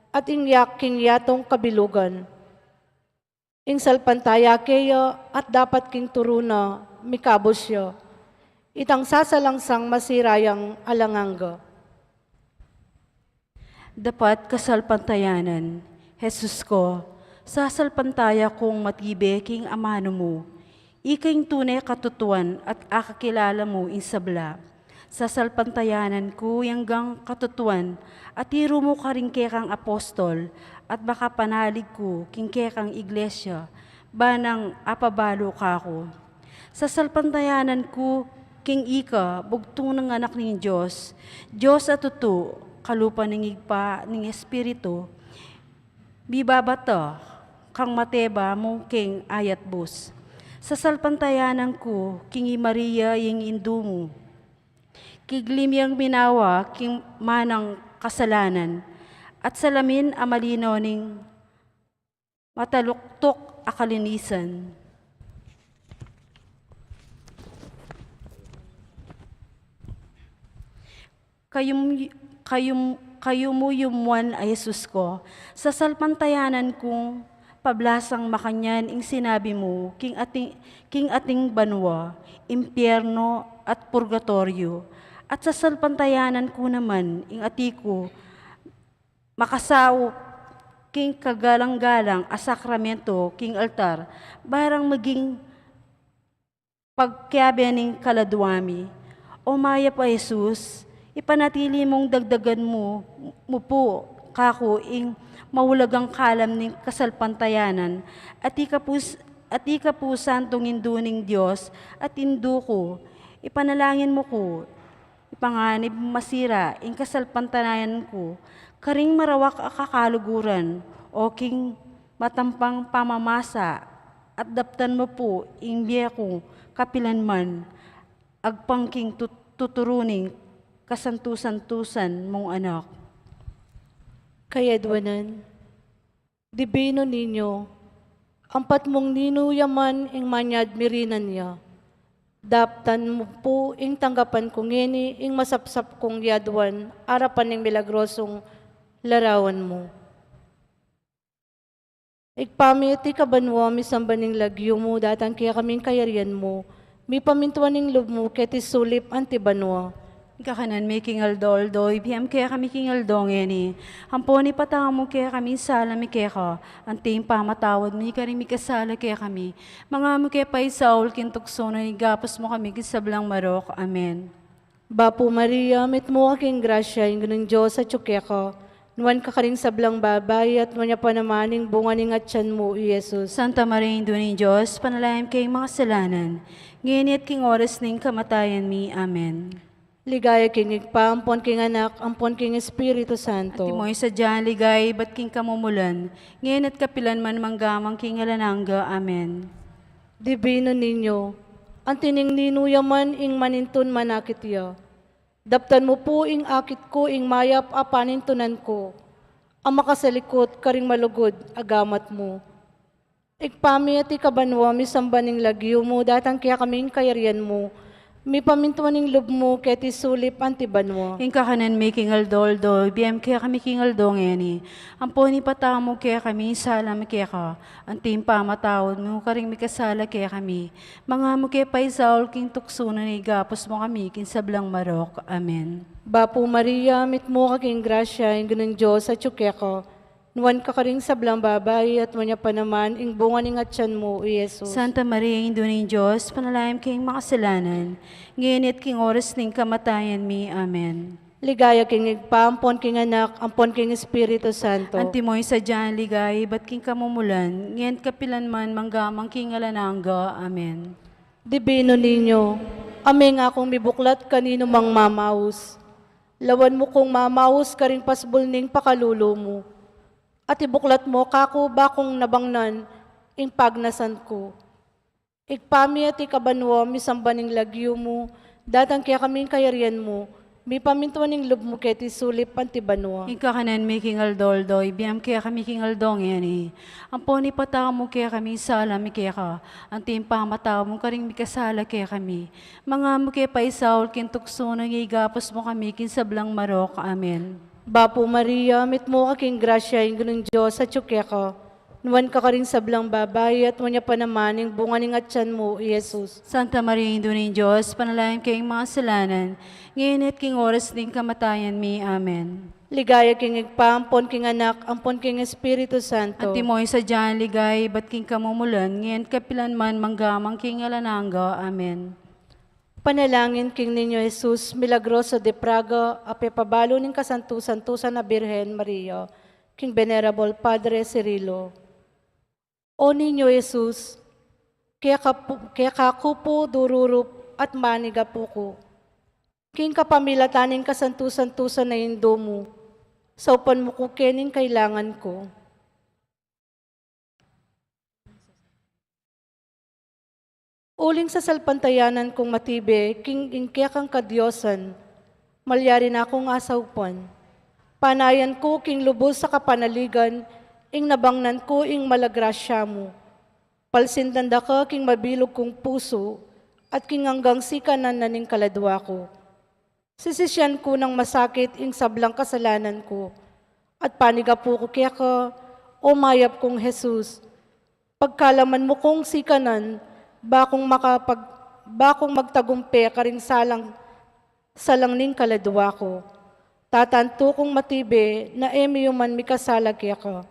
at ing yak king yatung kabilugan. Ing salpantaya keya at dapat king turu na, mikabus ya. Itang sasalangsang masira yang alang angga. Dapat kasalpantayanan, Jesus ko, sasalpantaya kung matibe king amanu mu. Ika ing tune katutuan at akakilala mu ing sabla. Sasalpantayanan ku yang gang katutuan at iru mu karing kekang apostol at makapanalig ku king kekang iglesia, banang apabalu kaku. Sasalpantayanan ku king ika, bugtung nang anak ning Dios, Dios a tutu, kalupa ning Ibpa ning Espiritu, bibabata kang mateba mu king ayat bus. Sasalpantayanan ku king i Maria ing indu mu. Kiglim yang minawa king manang kasalanan, at salamin a malino ning mataluktuk a kalinisan. Kayum-, kayum-, kayumuyumuan a Jesus ko, sasalpantayanan kung pablasang makanyan ing sinabi mu, king ating, king ating banua, impyerno at purgatorio, at sasalpantayanan ku naman ing ati ku, makasaup king kagalang-galang a sakramento king altar, barang maging pagkiabe ning kaladua mi. O mayap a Jesus, ipanatili mung dagdagan mu, mu pu kaku ing maulagang kalam ning kasalpantayanan, at ika pu s-, at ika pu santung indu ning Dios, at indu ku, ipanalangin mu ku, ipanganib masira ing kasalpantayanan ku, karing marawak a kakaluguran, o king matampang pamamasa, at daptan mu pu ing bie ku kapilan man, agpang king tut-, tuturu ning kasantu-santusan mung anak. Kayadwanan, Divino Niño, ampat mung ninu ya man ing manyad mirinan ya. Daptan mu pu ing tanggapan ku ngeni ing masapsap kung yadwan arapan ning milagrosung larawan mu. Ibpa mi, atiu ka banua, misamban ing lagyu mu, datang kekami ing kayarian mu, mipamintuan ing lub mu keti sulip anti banua. Ing kakanan mi king aldo-aldo, ibie mu kekami king aldo ngeni. Ampon ipatawad mu kekami ing sala mi keka, anti ing pamatawad mi karing mikasala kekami. Manga mu ke paisaul king tuksu, nune ikabus mu kami king sablang marok. Amen. Bapu Maria, mitmu ka king grasya, ing Ginung Dios atyu keka. Nuan ka karing sablang babai, at nuan ya pa naman ing bunga ning atian mu, i Jesus. Santa Maria, Indu ning Dios, panalangin mu kaming makasalanan, ngeni at king oras ning kamatayan mi. Amen. Ligaya king Ibpa, ampon king Anak, ampon king Espiritu Santo. Antimo ing sadyang ligaya ibat king kamumulan, ngeni at kapilan man, mangga man king alang angga. Amen. Divino Niño, anti ning ninu ya man ing manintun manakit ya, daptan mu pu ing akit ku ing mayap a panintunan ku, a makasalikut karing malugud a gamat mu. Ibpa mi atiu ka banua, misamban ing lagyu mu, datang kekami ing kayarian mu, mipamintuan ing lub mu keti sulip anti banua. Ing kakanan mi king aldo-aldo ibie mu kekami king aldo ngeni. Ampon ipatawad mu kekami ing sala mi keka, anti ing pamamatawad mu karing mikasala kekami. Manga mu ke paisaul king tuksu, nune ikabus mu kami king sablang marok. Amen. Bapu Maria, mitmu ka king grasya, ing Ginung Dios atiu keka. Nuan ka karing sablang babai, at nuan ya pa naman ing bunga ning atian mu, i Jesus. Santa Maria, Indu ning Dios, panalangin mu kaming makasalanan, ngeni at king oras ning kamatayan mi. Amen. Ligaya king Ibpa, ampon king Anak, ampon king Espiritu Santo. Antimo ing sadyang ligaya ibat king kamumulan, ngeni at kapilan man, mangga man king alang angga. Amen. Divino Niño, aming akung mibuklat kaninumang mamaus, lawan mu kung mamaus karing pasbul ning pakalulu mu, at ibuklat mu kaku bakung nabangnan ing pagnasan ku. Ibpa mi atiu ka banua, misamban ing lagyu mu, datang kekami ing kayarian mu, mipamintuan ing lub mu keti sulip anti banua. Ing kakanan mi king aldo-aldo ibie mu kekami king aldo ngeni. Ampon ipatawad mu kekami ing sala mi keka, anti ing pamamatawad mu karing mikasala kekami. Manga mu ke paisaul king tuksu, nune ikabus mu kami king sablang marok. Amen. Bapu Maria, mitmu ka king grasya, ing Ginung Dios atiu keka. Nuan ka karing sablang babai, at nuan ya pa naman ing bunga ning atian mu, i Jesus. Santa Maria, Indu ning Dios, panalangin mu kaming makasalanan, ngeni at king oras ning kamatayan mi. Amen. Ligaya king Ibpa, ampon king Anak, ampon king Espiritu Santo. Antimo ing sadyang ligaya ibat king kamumulan, ngeni at kapilan man, mangga man king alang angga. Amen. Panalangin king Niño Jesus Milagroso de Praga, a pepabalu ning kasantu-santusan a Birhen Maria, king Venerable Padre Cirilo. O Niño Jesus, keka pu-, keka ku pu dururup at manigapu ku. King kapamilatan ning kasantu-santusan a Indu mu, saupan mu ku kening kailangan ku. Uling sasalpantayanan kung matibe king ing kekang kadiosan, malyari na kung asaupan. Panayan ku king lubus a kapanaligan ing nabangnan ku ing malagrasya mu. Palsindan da ka king mabilug kung pusu at king anggang sikanan na ning kaladua ku. Sisisian ku nang masakit ing sablang kasalanan ku, at panigapu ku keka, o mayap kung Jesus. Pagkalaman mu kung sikanan, bakung makapag-, bakung magtagumpe karing salang, salang ning kaladua ku. Tatantu kung matibe na e miyuman mikasala keka,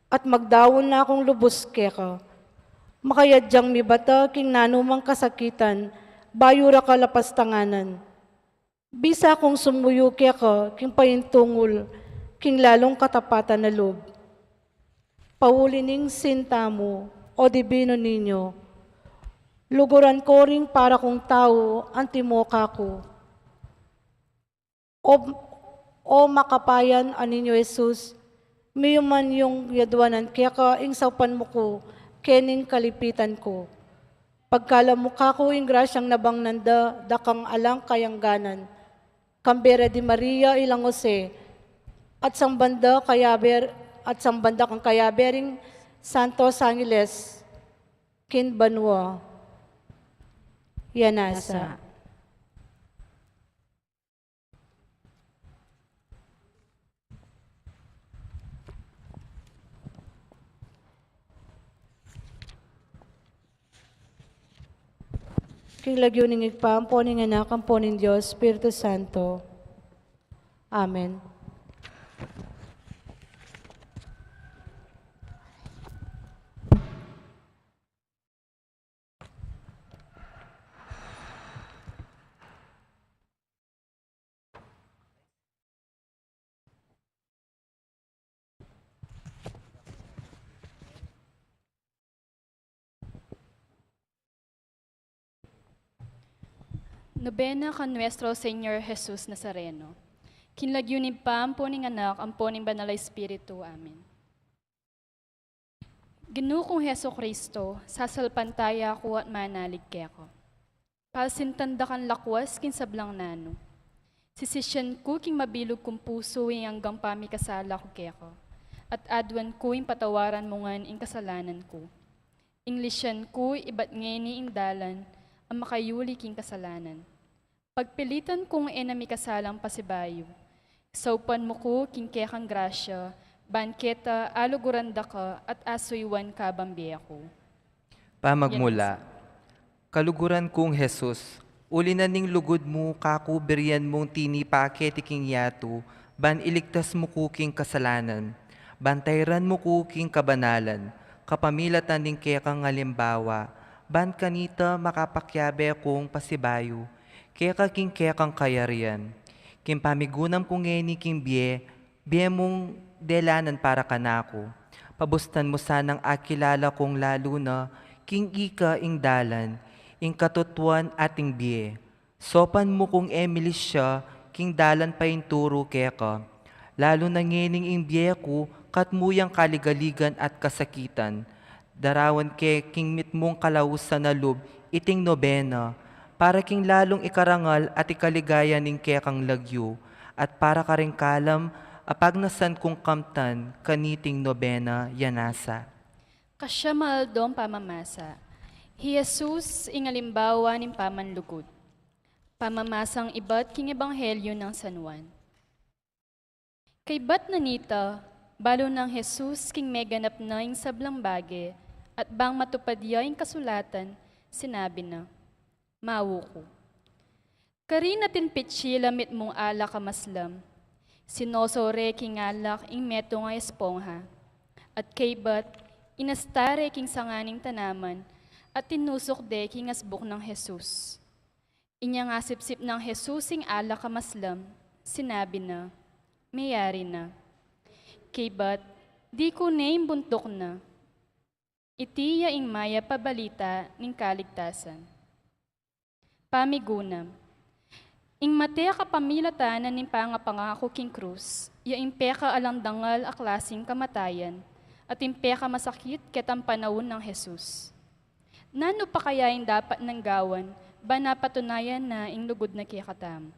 at magdaun na kung lubus keka. Makayadyang mibata king nanumang kasakitan, bayu ra ka lapastanganan. Bisa kung sumuyu keka king paintungul king lalung katapatan a lub. Pauli ning sinta mu, o Divino Niño, luguran ku ring para kung tau antimo kaku. O, o makapayan a Niño Jesus, miyuman yung yaduanan keka ing saupan mu ku kening kalipitan ku. Pagkalam mu kaku ing grasyang nabangnan da, dakang alang kayangganan, kambe ra di Maria ilang Jose, at samban da kayabe, at samban da kang kayabe ring Santos Angeles, king banua. Yan nasa. King lagyu ning Ibpa, ampo ning Anak, ampo ning Dios Espiritu Santo. Amen. Nobena kan Nuestro Señor Jesus Nazareno. King lagyu ning Ibpa, ampo ning Anak, ampo ning Banal a Espiritu. Amen. Ginu kung Jesucristo, sasalpantaya ku at manalig keka. Pasintan da kang lakwas king sablang nanu. Sisisyan ku king mabilug kung pusu ing anggang pamikasala ku keka, at aduan ku ing patawaran mu ngan ing kasalanan ku. Ing lisyan ku ibat ngeni ing dalan a makayuli king kasalanan. Pagpilitan kung e na mikasalang pasibayu. Saupan mu ku king kekang grasya, ban keta aluguran da ka at asuyuan ka bang bie ku. Pamagmula. Kaluguran kung Jesus, uli na ning lugud mu kaku birian mung tinipa keti king yatu, ban iligtas mu ku king kasalanan, ban tairan mu ku king kabanalan, kapamilatan ning kekang alimbawa, ban kanita makapakiabe kung pasibayu keka king kekang kayarian. King pamigunam ku ngeni king bie, bie mung delanan para kanaku. Pabustan mu sanang akilala kung lalu na king ika ing dalan, ing katutuan at ing bie. Saupan mu kung e milisya king dalan painturu keka. Lalu na ngening ing bie ku katmu yang kaligaligan at kasakitan. Darawan ke king mitmung kalausan a lub iting nobena, para king lalung ikarangal at ikaligaya ning kekang lagyu, at para karing kalam a pagnasan kung kamtan kaniting nobena. Yanasa. Kasya maaldong pamamasa. Hi Jesus ing alimbawa ning pamanlugud. Pamamasang ibat king Ebanghelyo nang San Juan. Kaybat na nita, balu nang Jesus king meganap na ing sablang bage, at bang matupad ya ing kasulatan, sinabi na, "Mau ku." Karin atin pitsil a mitmung alak a maslam, sinosau re king alak ing metung a espongha, at kaybat, inasta re king sanga ning tanaman, at tinusuk de king asbuk nang Jesus. Inyang asipsip nang Jesus ing alak a maslam, sinabi na, "Meyari na." Kaybat, di ku ne imbuntuk na. Iti ya ing mayap a balita ning kaligtasan. Pamigunam. Ing mate kapamilatan na ning pangapangaku king krus, ya ing pekaalang dangal a klasing kamatayan, at ing pekamasakit ketang panaun nang Jesus. Nanu pa kaya ing dapat nang gawan, ban apatunayan na ing lugud na kekatamu?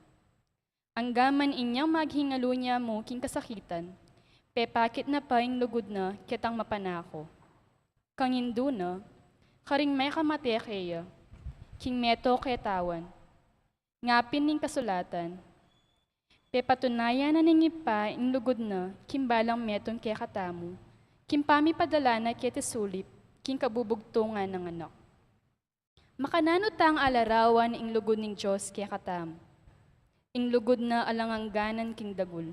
Angga man inyang maghingalu nya mu king kasakitan, pepakit na pa ing lugud na ketang mapanaku. Kangindu na, karing mekamate keya, king meto ketawan, ngapin ning kasulatan, pepatunayan na ning Ibpa ing lugud na king balang metung kekatamu, king pamipadala na keti sulip, king kabubugtungan nang Anak. Makananu tang alarawan ing lugud ning Dios kekatamu? Ing lugud na alang angganan king dagul.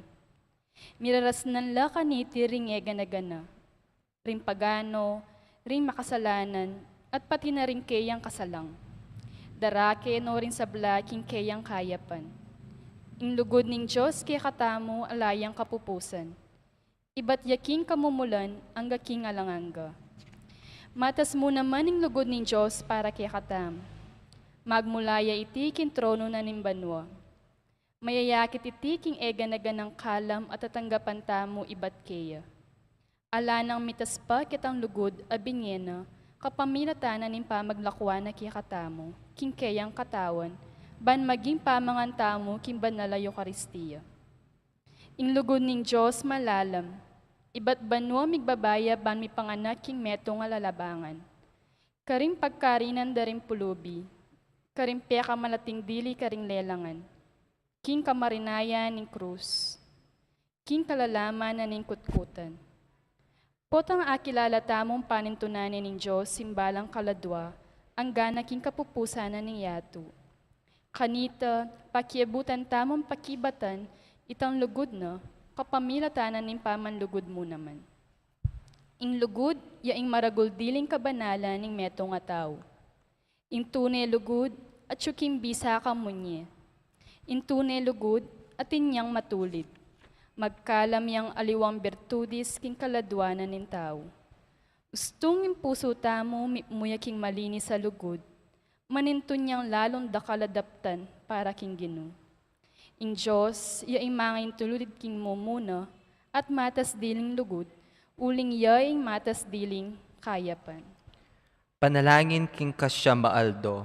Mirarasnan la kaniti ring e gana-gana, ring pagano, ring makasalanan, at pati na ring keyang kasalang. Darake no ring sabla king keyang kayapan. Ing lugud ning Dios kekatamu ala yang kapupusan. Ibat ya king kamumulan angga king alang angga. Matas mu naman ing lugud ning Dios para kekatamu. Magmula ya iti king trono na ning banua. Mayayakit iti king e gana-ganang kalam a tatanggapan tamu ibat keya. Ala nang mitas pa ketang lugud a binie na kapamilatan na ning pamaglakwan na kekatamu king keyang katawan, ban maging pamangan tamu king banal a Eukaristia. Ing lugud ning Dios malalam, ibat banua migbabaya ban mipanganak king metung a lalabangan. Karing pagkarinan da ring pulubi, karing pekamalating dili karing lelangan, king kamarinayan ning krus, king kalalaman na ning kutkutan. Potang akilala tamung panintunan ne ning Dios ing balang kaladua, angga na king kapupusan na ning yatu. Kanita, pakiabutan tamung pakibatan itang lugud na, kapamilatan na ning pamanlugud mu naman. Ing lugud, ya ing maragul diling kabanalan ning metung a tau. Ing tune lugud, atyu king bisa kamunye. Ing tune lugud, atin yang matulid. Magkalam yang aliwang birtudis king kaladuanan ning tau. Ustung ing pusu tamu mitmu ya king malinis a lugud, manintun yang lalung dakal a daptan para king Ginu. Ing Dios, ya ing mangaintulid king mumuna, at matas diling lugud, uling ya ing matas diling kayapan. Panalangin king kasyam a aldo.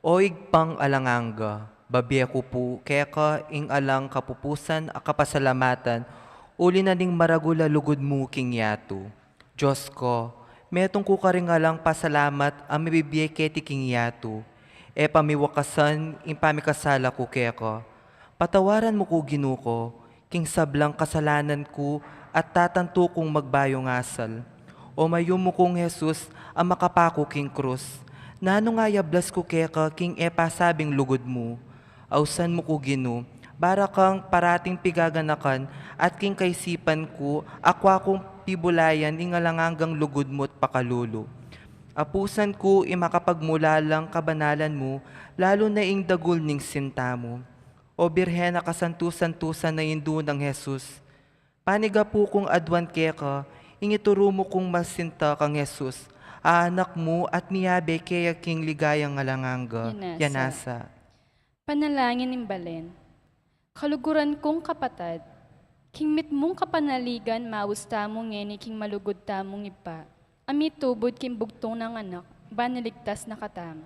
O Ibpang alang angga, babie ku pu keka ing alang kapupusan a kapasalamatan, uli na ning maragul a lugud mu king yatu. Dios ko, metung ku karing alang pasalamat a mibibie keti king yatu, e pamiwakasan ing pamikasala ku keka. Patawaran mu ku, Ginu ko, king sablang kasalanan ku at tatantu kung magbayung asal. O mayumu kung Jesus a makapaku king krus. Nanu nga yablas ku keka king e pasabing lugud mu? Ausan mu ku, Ginu, bara kang parating pigaganakan at king kaisipan ku, akwa kung pibulayan ing alang anggang lugud mu't pakalulu. Apusan ku ing makapagmulalang kabanalan mu, lalu na ing dagul ning sinta mu. O Birhen a kasantu-santusan a indu nang Jesus, panigapu kung aduan keka ing ituru mu kung masinta kang Jesus, a Anak mu at miyabe keya king ligayang alang angga. Yanasa. Yanasa. Panalangin ning balen. Kaluguran kung kapatad, king mitmung kapanaligan maus tamu ngeni king malugud tamung Ibpa, a mitubud king bugtung nang Anak, ban iligtas na katamu.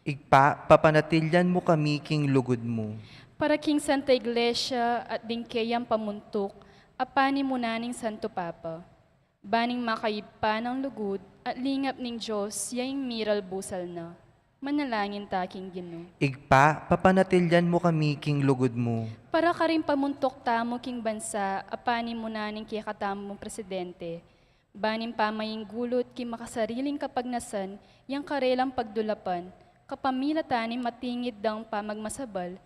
Ibpa, papanatilyan mu kami king lugud mu. Para king Santa Iglesia at ding keyang pamuntuk, a panimuna ning Santo Papa, ban ing makayibpa nang lugud at lingap ning Dios ya ing miralbusal na. Manalangin ta king Ginu. Ibpa, papanatilyan mu kami king lugud mu. Para karing pamuntuk tamu king bansa a panimuna ning kekatamung presidente, ban ing pamainggulut king makasariling kapagnasan yang karelang pagdulapan, kapamilatan ning matingid dang pamagmasabal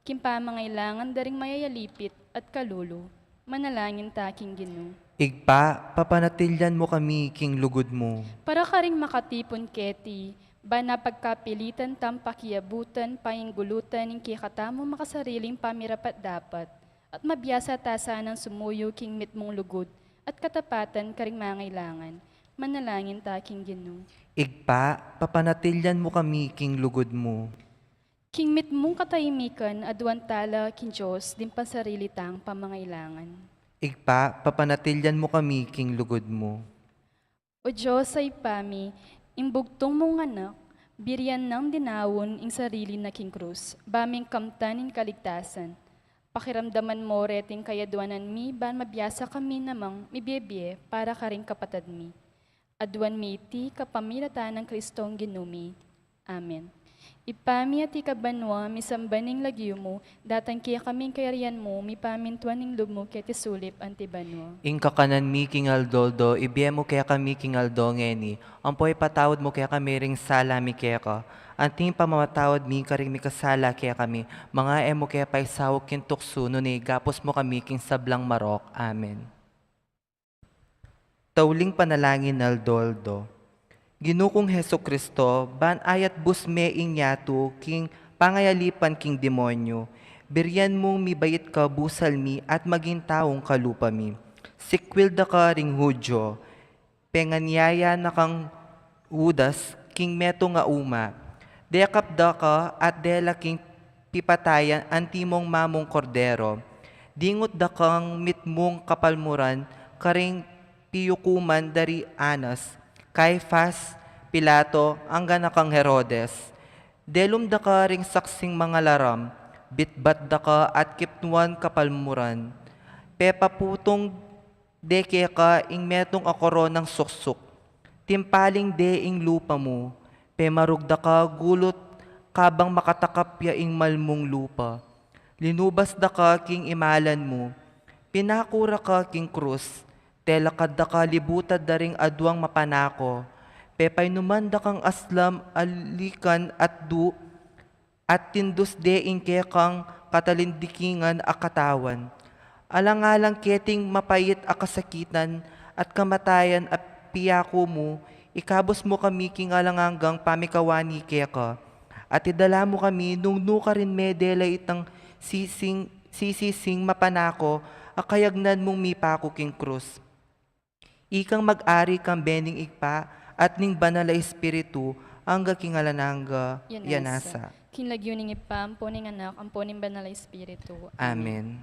king pamangailangan da ring mayayalipit at kalulu. Manalangin ta king Ginu. Ibpa, papanatilyan mu kami king lugud mu. Para karing makatipun keti, ban apagkapilitan tang pakiabutan, painggulutan ning kekatamung makasariling pamirapat-dapat, at mabiasa ta sanang sumuyu king mitmung lugud at katapatan karing mangailangan. Manalangin ta king Ginu. Ibpa, papanatilyan mu kami king lugud mu. King mitmung katahimikan, aduan tala king Dios ding pansarili tang pamangailangan. Ibpa, papanatilyan mu kami king lugud mu. O Dios a Ibpa mi, ing bugtung mung Anak, birian nang dinaun ing sarili na king krus, ba ming kamtan ing kaligtasan. Pakiramdaman mo reting kayaduanan mi, ban mabiasa kami namang mibie-bie para karing kapatad mi. Aduan mi iti kapamilatan nang Kristong Ginu mi. Amen. Ibpa mi, atiu ka banua, misamban ing lagyu mu, datang kekami ing kayarian mu, mipamintuan ing lub mu keti sulip anti banua. Ing kakanan mi king aldo-aldo, ibie mu kekami king aldo ngeni, ampo ipatawad mu kekami ring sala mi keka, anti ing pamamatawad mi karing mikasala kekami, manga e mu ke paisaul king tuksu, nune igapus mu kami king sablang marok. Amen. Tauling panalangin aldo-aldo. Ginu kung Jesucristo, ban ayat bus me ing yatu king pangayalipan king demonyu, birian mung mibait ka busal mi at maging taung kalupa mi. Sikwil da ka ring Judio, penganiaya na kang Judas king metung a uma. Dekap da ka at dela king pipatayan antimong mamung kordero. Dingut da kang mitmung kapalmuran karing piyukuman da ri Anas, Caifas, Pilato, angga na kang Herodes. Delum da ka ring saksing mangalaram, bitbat da ka at kipnuan kapalmuran. Pepaputung de keka ing metung a koronang suksuk. Timpaling de ing lupa mu, pemarug da ka gulut kabang makatakap ya ing malmung lupa. Linubas da ka king imalan mu, pinaku ra ka king krus, telakad da ka libutad da ring aduang mapanako, pepainuman da kang aslam a likan at du, at tindus de ing kekang katalindikingan a katawan. Alang-alang keting mapait a kasakitan at kamatayan a piyaku mu, ikabus mu kami king alang anggang pamikawani keka. At idala mu kami nung nu karin me dela itang sising, sisising mapanako a kayagnan mung mipaku king krus. Ikang mag-ari kambe ning Ibpa at ning Banal a Espiritu, angga king alang angga, ya nasa. King lagyu ning Ibpa, ampo ning Anak, ampo ning Banal a Espiritu. Amen.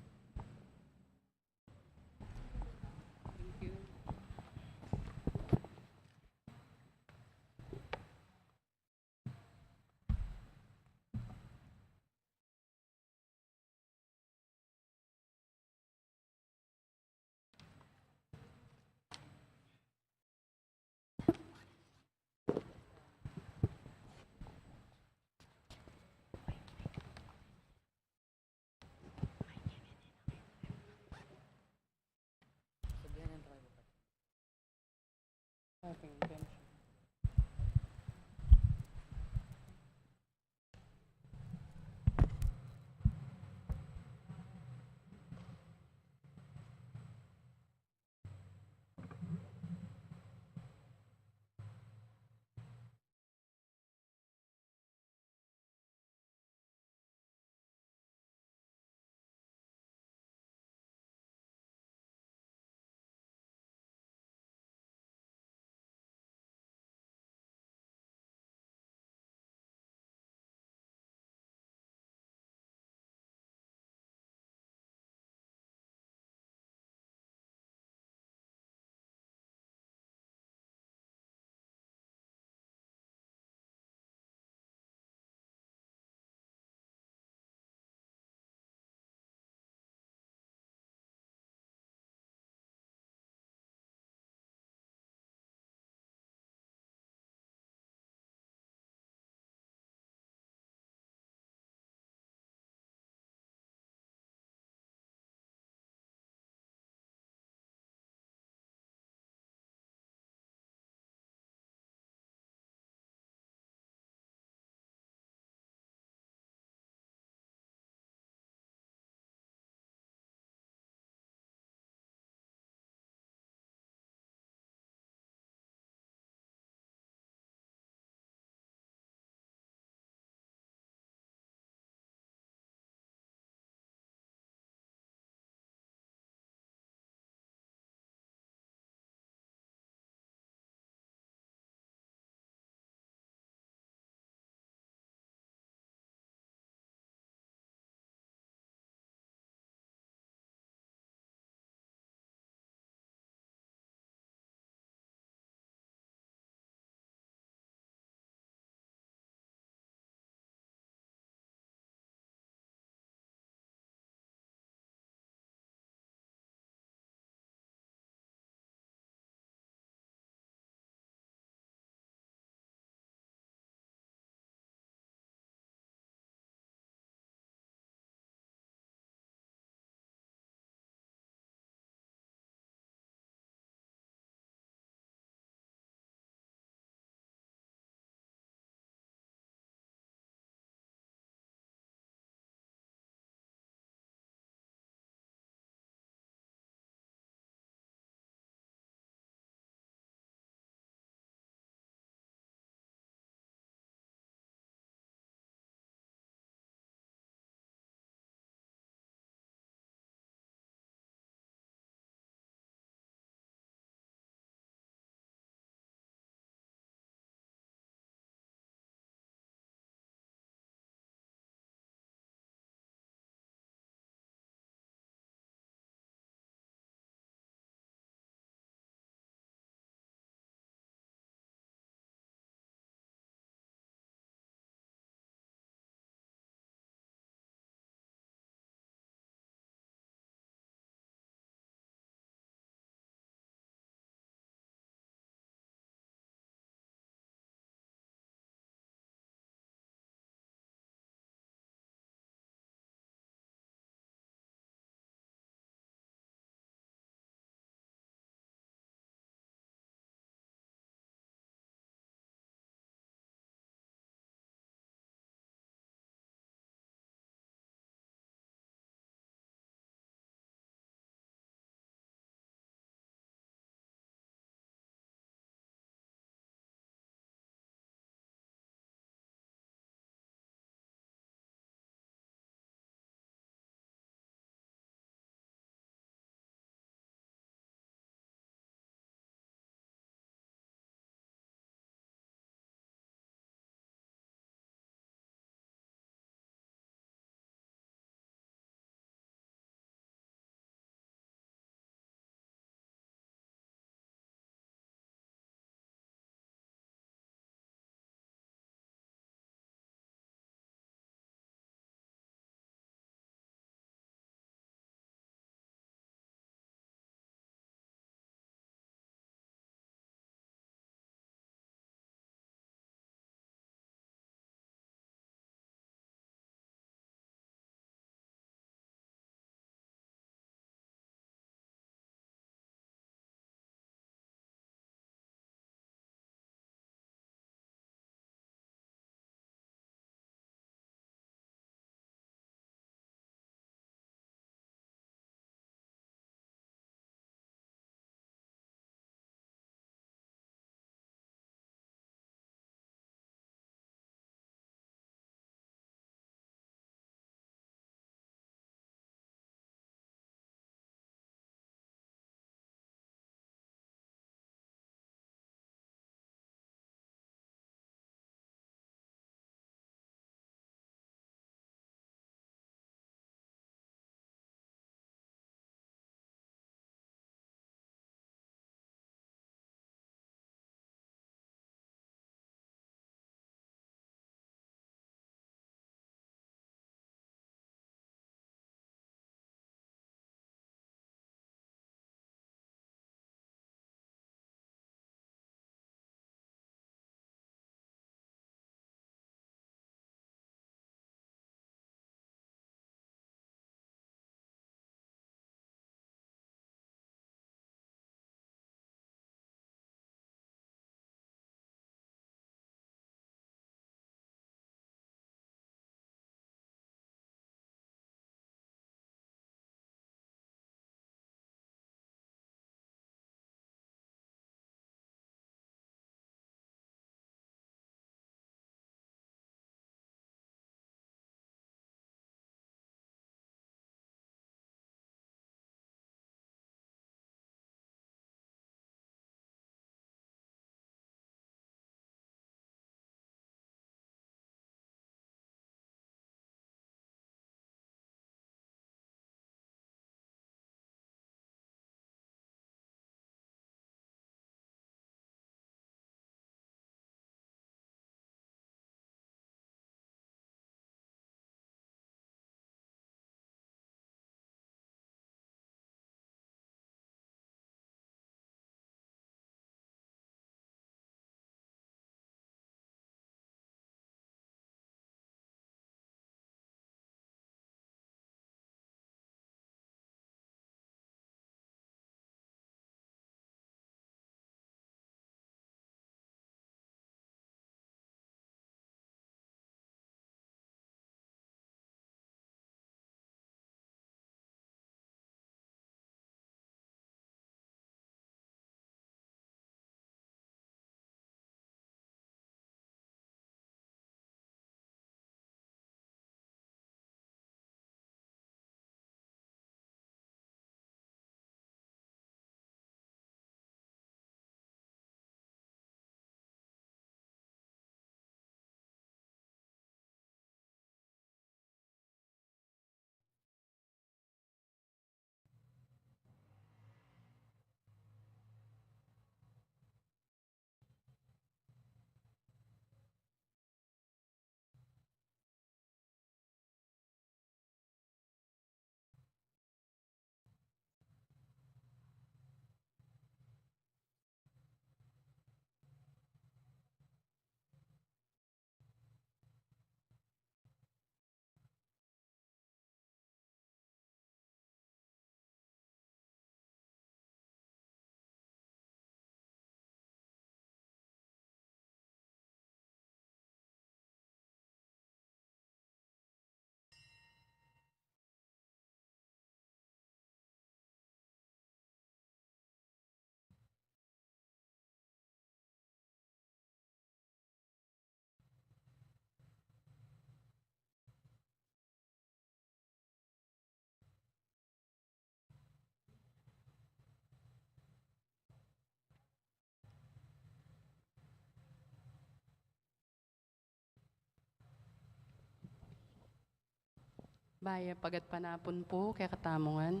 Mayap a gatpanapun pu kekatamu ngan.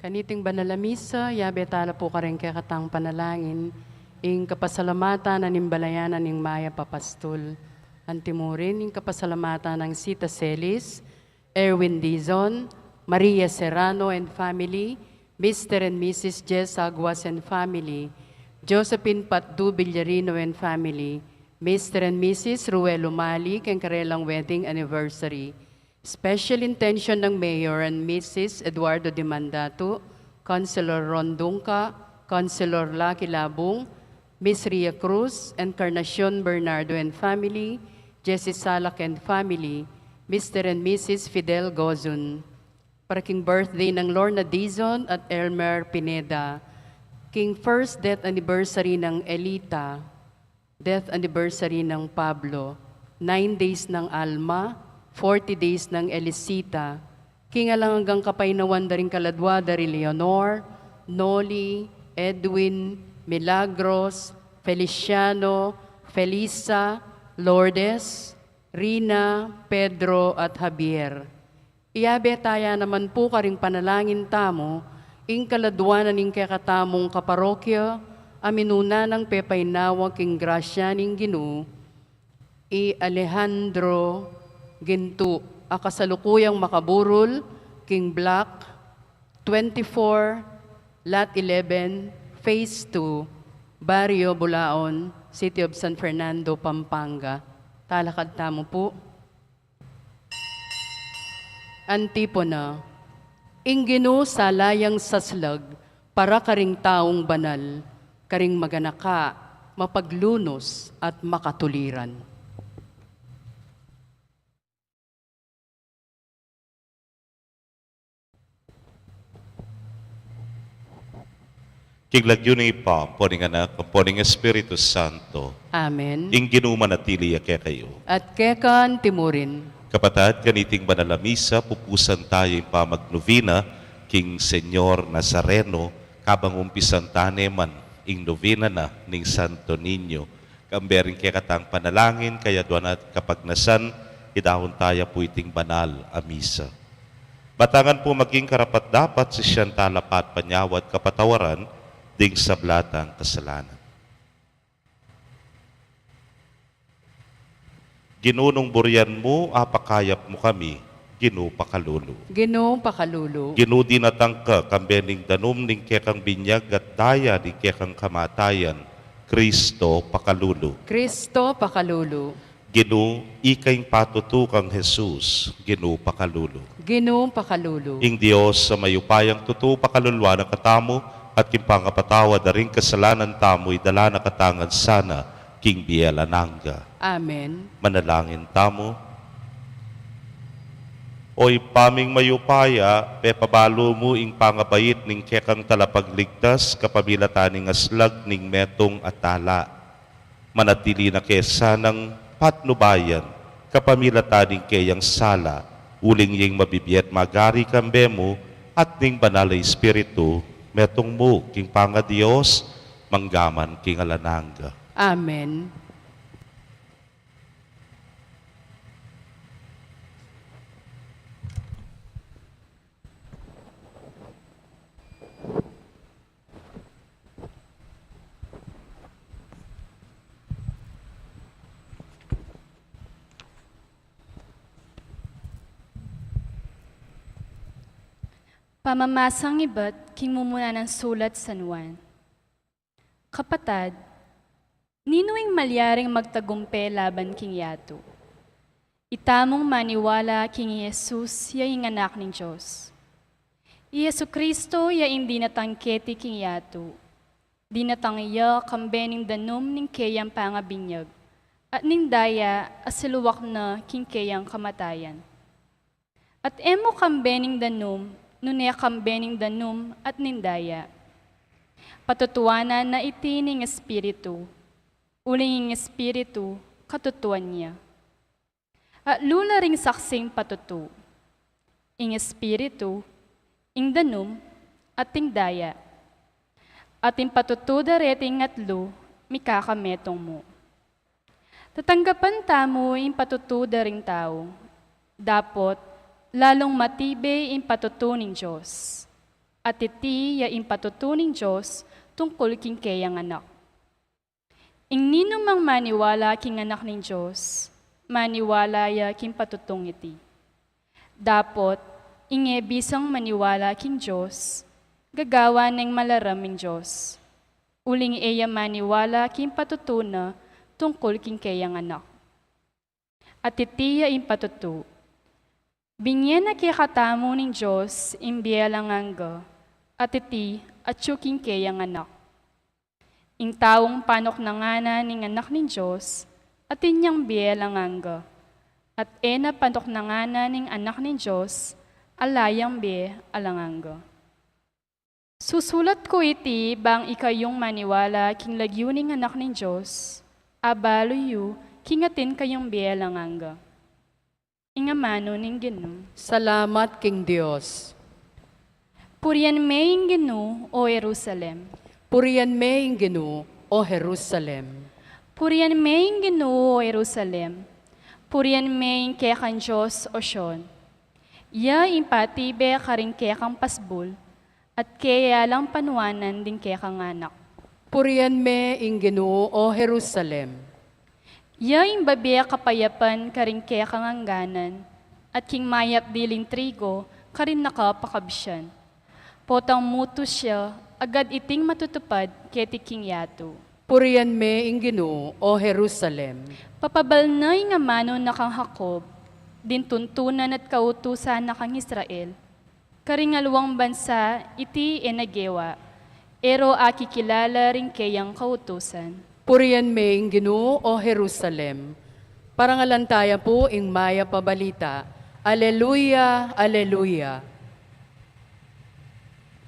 Kaniting banal a misa, yabe tala pu karing kekatang panalangin ing kapasalamatan na ning balayan na ning mayap a pastul. Antimurin ing kapasalamatan nang Sita Celis, Erwin Dizon, Maria Serrano and family, Mister and Missus Jess Aguas and family, Josephine Patdu Villarino and family, Mister and Missus Ruel Umali, keng karelang wedding anniversary. Special intention ng Mayor and Missus Eduardo Dimandatu, Councilor Ron Dungca, Councilor Lucky Labung, Miss Ria Cruz, Encarnacion Bernardo and family, Jessie Salak and family, Mister and Missus Fidel Gozun. Para king birthday nang Lorna Dizon at Elmer Pineda. King first death anniversary nang Elita. Death anniversary nang Pablo. Nine days nang Alma. Forty days nang Elisita. King alang anggang kapaynawan da ring kaladwa da ri Leonor, Noli, Edwin, Milagros, Feliciano, Felisa, Lourdes, Rina, Pedro, at Javier. Iyabe taya naman pu karing panalangin tamu ing kaladwa na ning kekatamung kaparokya a minuna nang pepaynawa king grasya ning Ginu, i Alejandro Gintu, a kasalukuyang makaburul king Block twenty-four, Lot eleven, Phase two, Barrio Bulaon, City of San Fernando, Pampanga. Talakad tamu pu. Antipona. Ing Ginu sala yang saslag para karing taung banal, karing maganaka, mapaglunus, at makatuliran. King lagyu ning Ibpa, ampo ning Anak, ampo ning Espiritu Santo. Amen. Ing Ginu manatili ya kekayu. At keka antimurin. Kapatad, kaniting banal a misa, pupusan taya ing pamagnovena king Señor Nazareno, kabang umpisan tane man ing novena na ning Santo Niño. Kambe ring kekatang panalangin, kayadwanan at kapagnasan, idahun taya pu iting banal a misa. Batangan pu maging karapat-dapat, sisian tala pa at panyawad kapatawaran ding sabla tang kasalanan. Ginu, nung burian mu, apakayap mu kami, Ginu pakalulu. Ginu pakalulu. Ginu, dinatang ka, kambe ning danum ning kekang binyag at daya ning kekang kamatayan, Kristo pakalulu. Kristo pakalulu. Ginu, ika ing patutu kang Jesus, Ginu pakalulu. Ginu pakalulu. Ing Dios a mayupayang tutu pakaluluan na katamu, at king pangapatawad da ring kasalanan tamu, idala na katamu ngan sana king bie alang angga. Amen. Manalangin tamu. O Ibpa ming mayupaya, pepabalu mu ing pangabait ning kekang talapagligtas kapamilatan ning aslag ning metung a tala. Manatili na ke sanang patnubayan kapamilatan ning keyang sala, uling ing mabibie at magari kambe mu at ning Banal a Espiritu, metung mu king pangaDios, mangga man king alang angga. Amen. Pamamasang ibat king mumuna nang sulat San Juan. Kapatad, ninu ing malyaring magtagumpe laban king yatu? Itamung maniwala king i Jesus ya ing Anak ning Dios. I Jesucristo ya ing dinatang keti king yatu. Dinatang ya kambe ning danum ning keyang pangabinyag, at ning daya a siluak na king keyang kamatayan. At e mu kambe ning danum, nune kambe ning danum at ning daya. Patutuanan na iti ning Espiritu, uling ing Espiritu katutuan ya. At lu la ring saksing patutu, ing Espiritu, ing danum, at ing daya. At ing patutu da reting atlu, mikakametung mu. Tatanggapan tamu ing patutu da ring tau, dapot Lalung matibe ing patutu ning Dios. At iti ya ing patutu ning Dios tungkul king keyang anak. Ing ninumang maniwala king anak ning Dios, maniwala ya king patutung iti. Dapot, ing e bisang maniwala king Dios, gagawan neng malaram ing Dios. Uling e ya maniwala king patutu na tungkul king keyang anak. At iti ya ing patutu. Binye na kekatamu ning Dios ing bie alang angga, at iti atyu king keyang anak. Ing taung panuknangan na ning anak ning Dios, atin yang bie alang angga. At e na panuknangan na ning anak ning Dios, ala yang bie alang angga. Susulat ku iti bang ikayung maniwala king lagyu ning anak ning Dios, abalu yu king atin kayung bie alang angga. Ing amanu ning Ginu. Salamat king Dios. Purian me ing Ginu, o Jerusalem. Purian me ing Ginu, o Jerusalem. Purian me ing Ginu, o Jerusalem. Purian me ing kekang Dios, o Sion. Ya ing patibe karing kekang pasbul, at keya lang panuanan ding kekang anak. Purian me ing Ginu, o Jerusalem. Ya ing babie kapayapan karing kekang angganan, at king mayap diling trigo karing nakapakabsian. Potang mutus ya, agad iting matutupad keti king yatu. Purian me ing Ginu, o Jerusalem. Papabal na ing amanu na kang Jacob, ding tuntunan at kautusan na kang Israel. Karing aliwang bansa iti e na gewa, e ro akikilala ring keyang kautusan. Purian me ing Ginu, o Jerusalem. Parangalan taya pu ing mayap a balita. Aleluya, aleluya.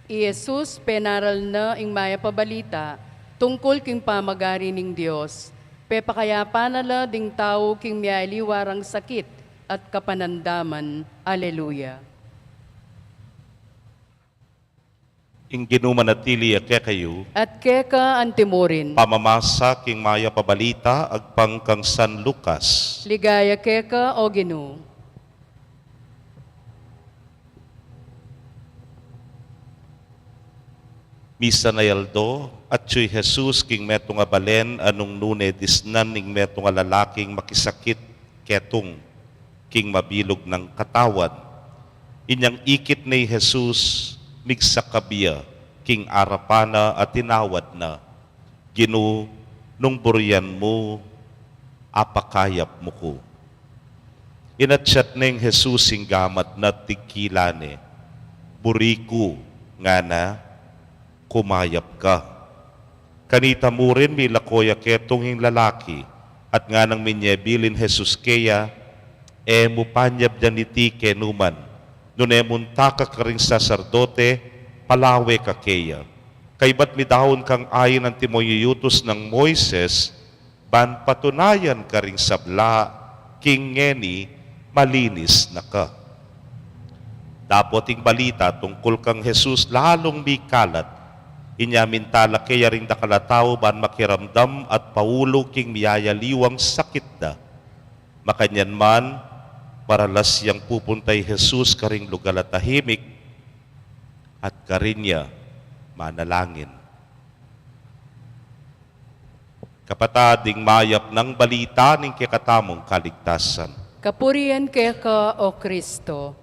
I Jesus penaral na ing mayap a balita tungkul king pamagari ning Dios. Pepakayapan na la ding tau king mialiwa rang sakit at kapanandaman. Aleluya. Ing Ginu manatili ya kekayu. At keka antimurin. Pamamasa king mayap a balita agpang kang San Lucas. Ligaya keka, o Ginu. Misan a aldo, atyu i Jesus king metung a balen a nung nune disnan ing metung a lalaking makisakit ketung king mabilug nang katawan. Inyang ikit ne i Jesus, migsakab ya king arapan na at tinawad na, "Ginu, nung burian mu, apakayap mu ku." Inatyat neng Jesus ing gamat na at tigkilan ne, "Buri ku," ngana, "kumayap ka." Kanita murin milako ya ketung ing lalaki, at nganang minye bilin Jesus keya, "E mu panyabyan iti kenu man. Nune munta ka karing saserdote, palawe ka keya. Kaybat midaun kang ain antimo ing yutus nang Moises, ban patunayan karing sabla, king ngeni malinis na ka." Dapot ing balita tungkul kang Jesus lalung mikalat, inya minta la keya ring dakal a tau ban makiramdam at paulu king miyayaliwang sakit da. Makanyan man, maralas yang pupunta i Jesus karing lugal a tahimik, at karin ya manalangin. Kapatad, ing mayap nang balita ning kekatamung kaligtasan. Kapurian keka, o Kristo.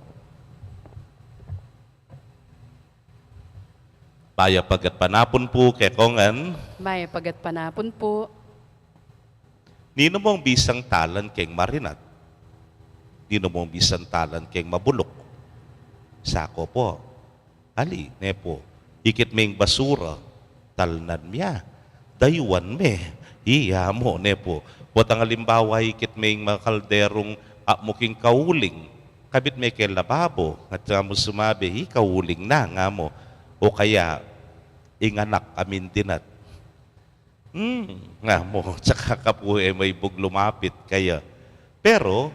Mayap a gatpanapun pu kekongan. Mayap a gatpanapun pu. Ninu mung bisang talan keng marinat? Ninu mung bisang talan keng mabuluk? Sako pu. Ali, ne pu. Ikit me ing basura, talnan me ya. Dayuan me. Iya mu, ne pu. Potang alimbawa, ikit me ing makalderung amu king kauling. Kabit me keng lababo, at saka mu sumabi, "I, kauling na," nga mu. O kaya, ing anak a mindinat. "Hmm," nga mu, "tsaka ka pu e maibug lumapit kaya." Pero,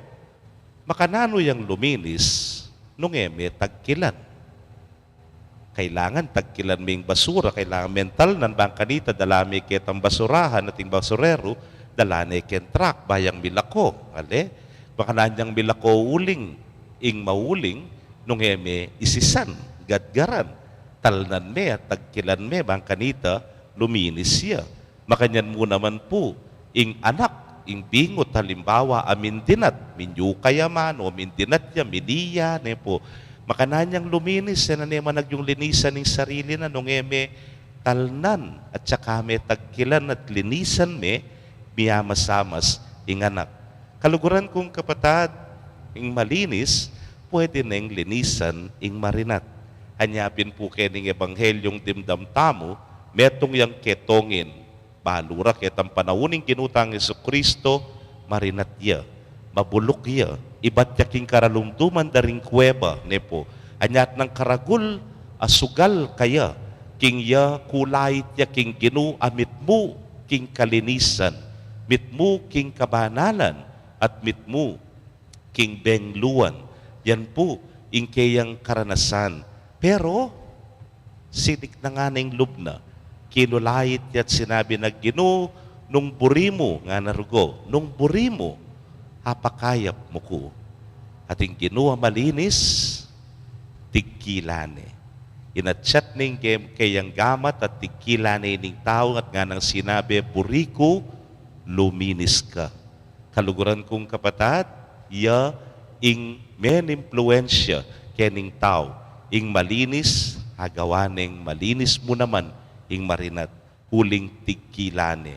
makananu yang luminis nung e me tagkilan? Kailangan tagkilan me ing basura, kailangan me talnan. Bang kanita, dala me ketang basurahan at ing basureru, dala ne keng truck, ba yang milako, ale? Makananu yang milako uling, ing mauling nung e me isisan, gadgaran, talnan me at tagkilan me, bang kanita luminis ya. Makanyan mu naman pu, ing anak, ing bingut, halimbawa, a mindinat, minyuka ya man, o mindinat ya, mini ya, ne pu. Makanyan yang luminis, e na ne man agyung linisan ing sarili na nung e me talnan, at saka me tagkilan at linisan me, miyamasamas ing anak. Kaluguran kung kapatad, ing malinis, pwede neng linisan ing marinat. Anya pin pu kening ebanghelyung dimdam tamu, metung yang ketongin, balu ra ketang panaun ing Ginu tang Jesucristo, marinat ya, mabuluk ya, ibat ya king karalumduman da ring kuweba, ne pu. Anya at nang karagul a sugal kaya, king ya kulait ya king Ginu a mitmu king kalinisan, mitmu king kabanalan, at mitmu king bengluan. Yan pu ing keyang karanasan. Pero, sinik na ngana ing lub na. Kinulait ya't sinabi na, "Ginu, nung buri mu," ngana rugo, "nung buri mu, apakayap mu ku." At ing Ginu a malinis, tigkilan ne. Inatsat ne ing ke-, keyang gamat at tigkilan ne ining tau at nganang sinabi, "Buri ku, luminis ka." Kaluguran kung kapatad, ya ing menimpluensya kening tau, ing malinis, agawa neng malinis mu naman ing marinat, uling tigkilan ne.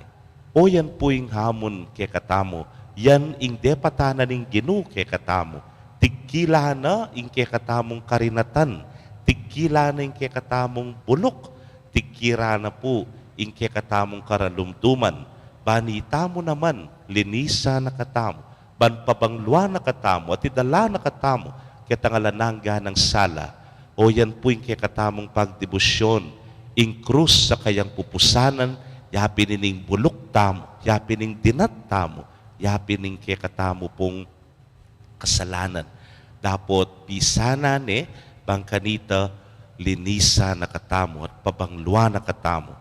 O yan pu ing hamon kekatamu, yan ing depatan na ning Ginu kekatamu. Tigkilan na ing kekatamung karinatan, tigkilan na ing kekatamung buluk, tigkilan na pu ing kekatamung karalumduman, ban itamu naman linisan na katamu, ban pabangluan na katamu, at idala na katamu ketang alang angga nang sala. O yan pu ing kekatamung pagdebosyon, ing krus a kayang pupusanan, yapin ining buluk tamu, yapin ing dinat tamu, yapin ing kekatamu pung kasalanan. Dapot pisanan ne, bang kanita linisan na katamu at pabangluan na katamu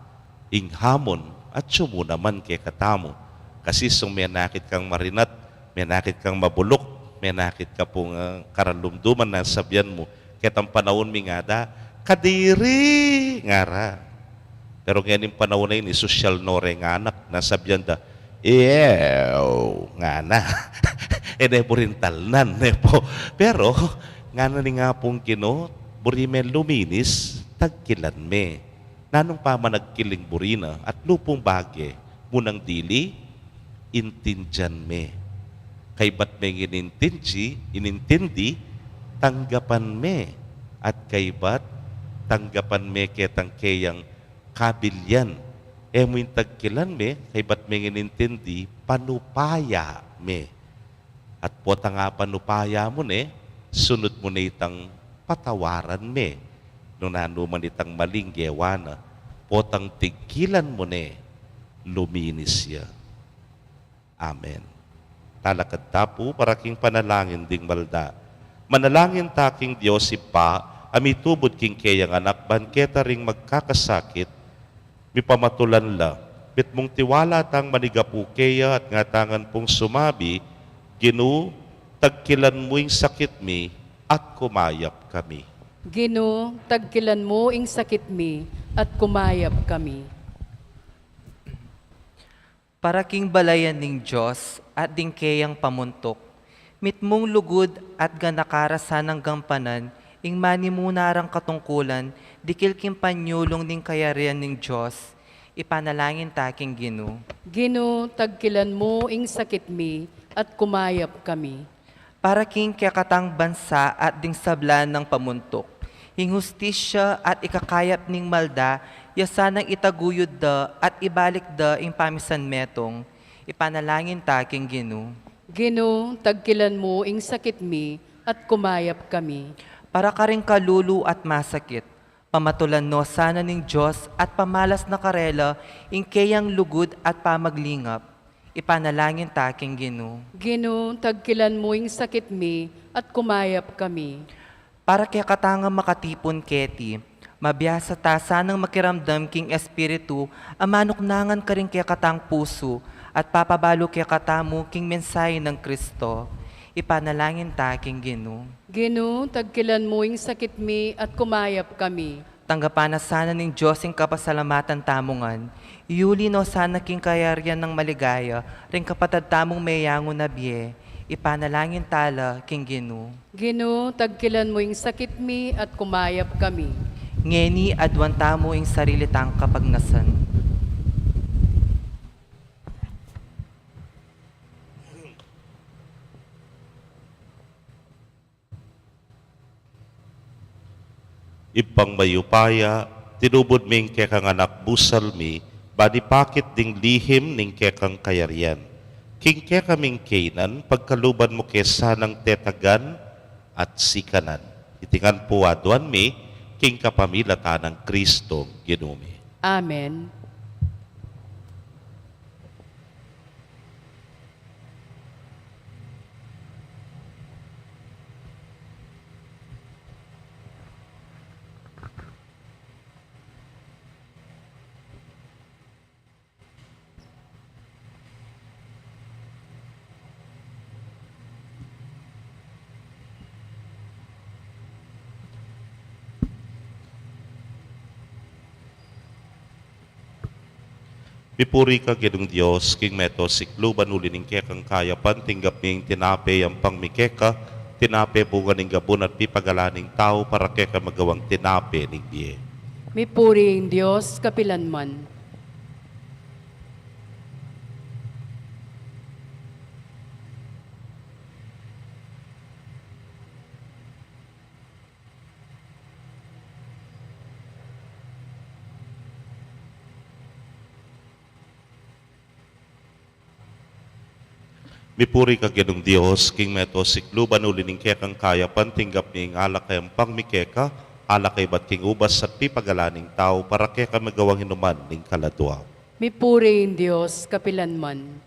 ing hamon atyu mu naman kekatamu. Kasi sung menakit kang marinat, menakit kang mabuluk, menakit ka pung, ah, karalumduman na sabian mu, ketang panaun mi ngada, "Kadiri!" ngara. Pero ngening panaun a ini, sosyal no reng anak, na sabian da, "Ew," ngana. E ne buring talnan, ne pu. Pero, ngana ning Apung Ginu, buri me luminis, tagkilan me. Nanung pamanagkil ing buri na, at nu pung bage, munang dili, intindian me. Kaybat meng inintindi, inintindi, tanggapan me. At kaybat, tanggapan me ketang keyang kabilyan. E mu ing tagkilan me, kaybat meng inintindi, panupaya me. At potang apanupaya mu ne, sunud mu ne itang patawaran me. Nung nanu man itang maling gewa na, potang tigkilan mu ne, luminis ya. Amen. Talakad ta pu para king panalangin ding malda. Manalangin ta king Dios Ibpa, a mitubud king keyang anak ban keta ring magkakasakit, mipamatulan la, mitmung tiwala tang manigapu keya at ngatangan pung sumabi, "Ginu, tagkilan mu ing sakit mi, at kumayap kami." Ginu, tagkilan mu ing sakit mi, at kumayap kami. Para king balayan ning Dios at ding keyang pamuntuk, mitmung lugud at ganaka ra sanang gampanan ing manimuna rang katungkulan dikil king panyulung ning kayarian ning Dios, ipanalangin ta king Ginu. Ginu, tagkilan mu ing sakit mi, at kumayap kami. Para king kekatang bansa at ding sabla nang pamuntuk, ing hustisya at ikakayap ning malda, ya sanang itaguyud da at ibalik da ing pamisanmetung, ipanalangin ta king Ginu. Ginu, tagkilan mu ing sakit mi, at kumayap kami. Para karing kalulu at masakit, pamatulan no sana ning Dios at pamalas na karela ing keyang lugud at pamaglingap, ipanalangin ta king Ginu. Ginu, tagkilan mu ing sakit mi, at kumayap kami. Para kekatang makatipun keti, mabiasa ta sanang makiramdam king Espiritu a manuknangan karing kekatang pusu at papabalu kekatamu king mensahe nang Kristo. Ipanalangin ta king Ginu. Ginu, tagkilan mu ing sakit mi at kumayap kami. Tanggapan na sana ning Dios ing kapasalamatan tamu ngan. Iuli no sana king kayarian nang maligaya ring kapatad tamung meyangu na bie. Ipanalangin ta la king Ginu. Ginu, tagkilan mu ing sakit mi at kumayap kami. Ngeni aduan tamu ing sarili tang kapagnasan. Ibpang mayupaya, tinubud mi ing kekang anak busal mi, ban ipakit ding lihim ning kekang kayarian. King kekaming kainan, pagkaluban mu ke sanang tetagan at sikanan. Iti ngan pu aduan mi, king kapamilatan nang Kristong Ginu mi. Amen. Mipuri ka, Ginung Dios, king meto sikluban, uli ning kekang kayapan tinggap mi ing tinape, yampang mi keka, tinape bunga ning gabun at pipagalan ning tau, para keka magawang tinape ning bie. Mipuri ing Dios kapilanman. Mipuri ka, Ginung Dios, king meto sikluban, uli ning kekang kayapan tinggap mi ing alak a yampang mi keka, alak a ibat king ubas at pipagalan ning tau, para keka magawang inuman ning kaladua. Mipuri ing Dios kapilanman.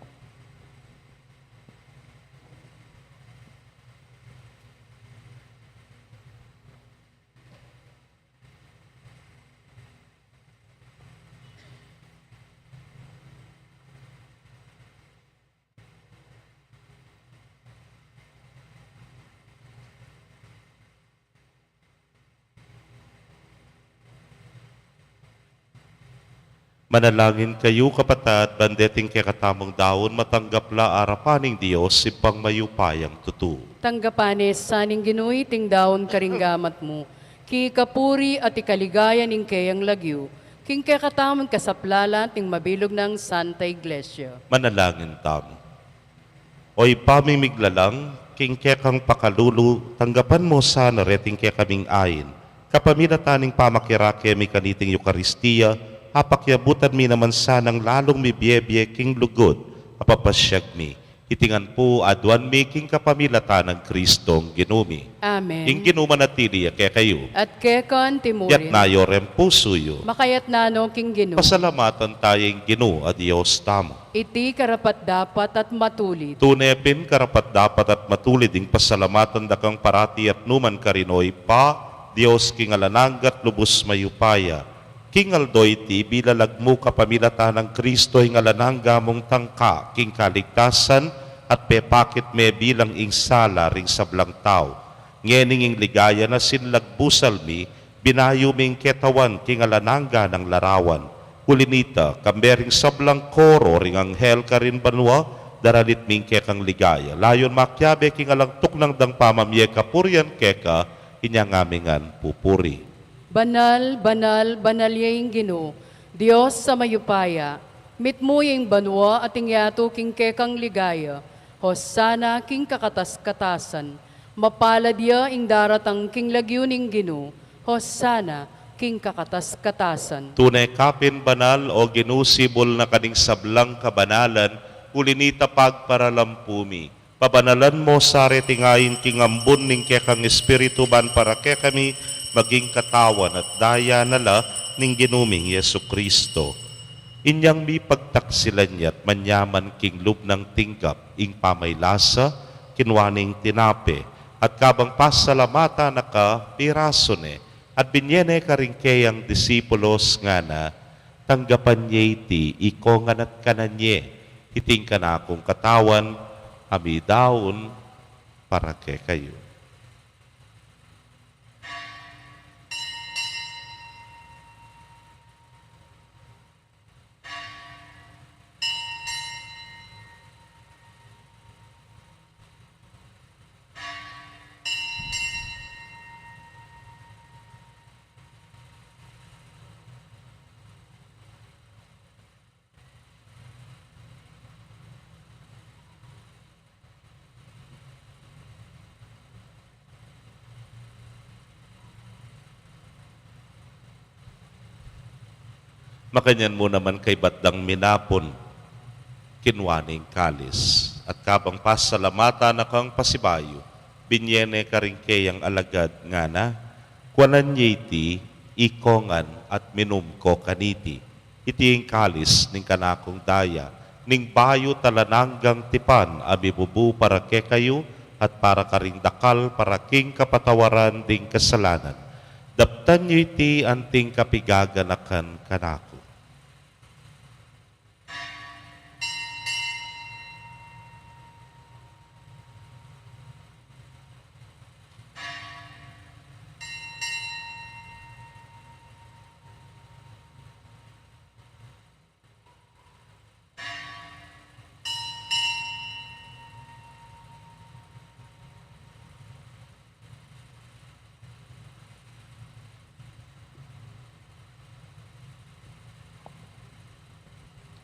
Manalangin kayu, kapatad, ban deting kekatamung daun matanggap la arapan ning Dios, Ibpang mayupayang tutu. Tanggapan ne sa ning Ginu iting daun karing gamat mu, king kapuri at ikaligaya ning keyang lagyu, king kekatamung kasaplalan at ning mabilug nang Santa Iglesia. Manalangin tamu. O Ibpa ming miglalang, king kekang pakalulu, tanggapan mu sana reting kekaming ain, kapamilatan ning pamakirake mi kaniting Eukaristia, apakyabutan mi naman sanang lalung mibiebie king lugud a papasyag mi. Iti ngan pu aduan mi king kapamilatan nang Kristong Ginu mi. Amen. Ing Ginu manatili ya kekayu. At keka naman murin. Itas yu reng pusu yu. Makaitas no king Ginu. Pasalamatan taya ing Ginu a Dios tamu. Iti karapat-dapat at matulid. Tune pin karapat-dapat at matulid ing pasalamatan da kang parati at nukarin man, O Ibpa, Dios king alang angga at lubus mayupaya. King aldo iti, bilalag mu kapamilatan nang Kristo ing alang angga mung tangka king kaligtasan at pepakit me bilang ing sala ring sablang tau. Ngening ing ligaya na sinlagbusal mi, binayu ming ketawan king alang angga nang larawan. Uli na nita, kambe ring sablang koro ring anghel karin banua, daralit mi ing kekang ligaya. Layun makiabe king alang tuknang dang pamamie kapurian keka, inya ngan mi ngan pupuri. Banal, banal, banal ya ing Ginu, Dios a mayupaya, mitmu ya ing banua at ing yatu king kekang ligaya. Hosana king kakatas-katasan. Mapalad ya ing daratang king lagyu ning Ginu. Hosana king kakatas-katasan. Tune ka pin banal, O Ginu, sibul na ka ning sablang kabanalan, uli na nita pagparalampu mi. Pabanalan mo sa reting ain king ambun ning kekang Espiritu ban para kekami maging katawan at daya na la ning Ginu ming Jesucristo. Inyang mipagtaksilan ya't manyaman king lub nang tinggap ing pamaylasa, kinua ne ing tinape, at kabang pasalamatan na ka, pirasu ne, at binie ne karing keyang disipulos ngana, tanggapan ye iti, ikongan at kanan ye, iti ing kanakung katawan, a midaun para kekayu. Makanyan mu naman kaybat dang minapun, kinua ne ing kalis, at kabang pasalamatan na kang pasibayu, binye ne karing keyang alagad, ngana, kuanan ye iti, ikongan, at minum ko kaniti. Iti ing kalis ning kanakung daya, ning bayu at alang anggang tipan a mibubu para kekayu at para karing dakal para king kapatawaran ding kasalanan. Daptan yu iti anting kapigaganakan kanaku.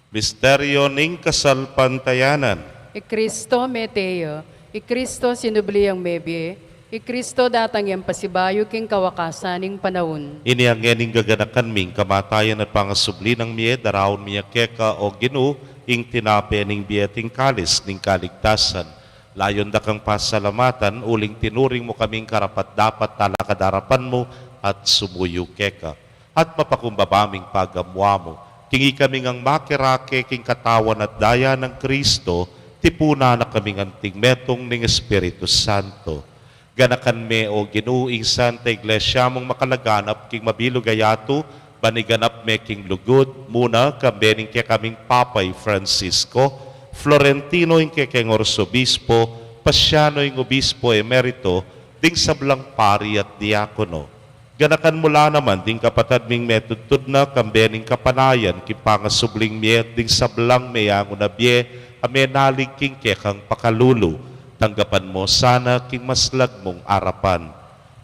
Misteryo ning kasalpantayanan. I Kristo mete ya, i Kristo sinubli yang mebie, i Kristo datang yang pasibayu king kawakasan ning panaun. Inya ngening gaganakan mi ing kamatayan at pangasubli nang mie, daraun mi ya keka, o Ginu, ing tinape ning bie at ing kalis ning kaligtasan. Layun da kang pasalamatan, uling tinuring mu kaming karapat-dapat talakad king arapan mu at sumuyu keka. At mapakumbaba ming pagamuan mu, king ikami ngang makirake king katawan at daya nang Kristo, tipunan na kaming anting metung ning Espiritu Santo. Ganakan me, o Ginu, ing Santa Iglesia mung makalaganap king mabilug a yatu, ban iganap me king lugud, muna kambe ning kekaming Papa i Francisco, Florentino ing kekeng Arsobispo, Pasiano ing Obispo Emerito, ding sablang pari at diakono. Ganakan mu la naman ding kapatad ming metudtud na kambe ning kapanayan king pangasubling mie at ding sablang meyangu na bie a menalig king kekang pakalulu. Tanggapan mu sana king maslag mung arapan.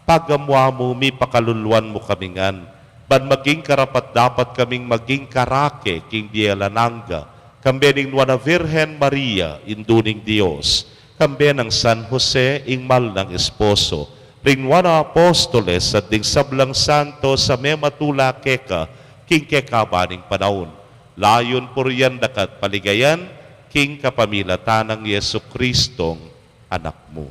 Pagamuan mu, mipakaluluan mu kami ngan, ban maging karapat-dapat kaming maging karake king bie alang angga, kambe ning Nuan a Virgen Maria, Indu ning Dios, kambe nang San Jose, ing mal nang esposo, ring Nuan a Apostoles, at ding sablang santos a mematula keka king kekaban ning panaun. Layun purian da ka at paligayan, king kapamilatan nang Jesucristong Anak mu.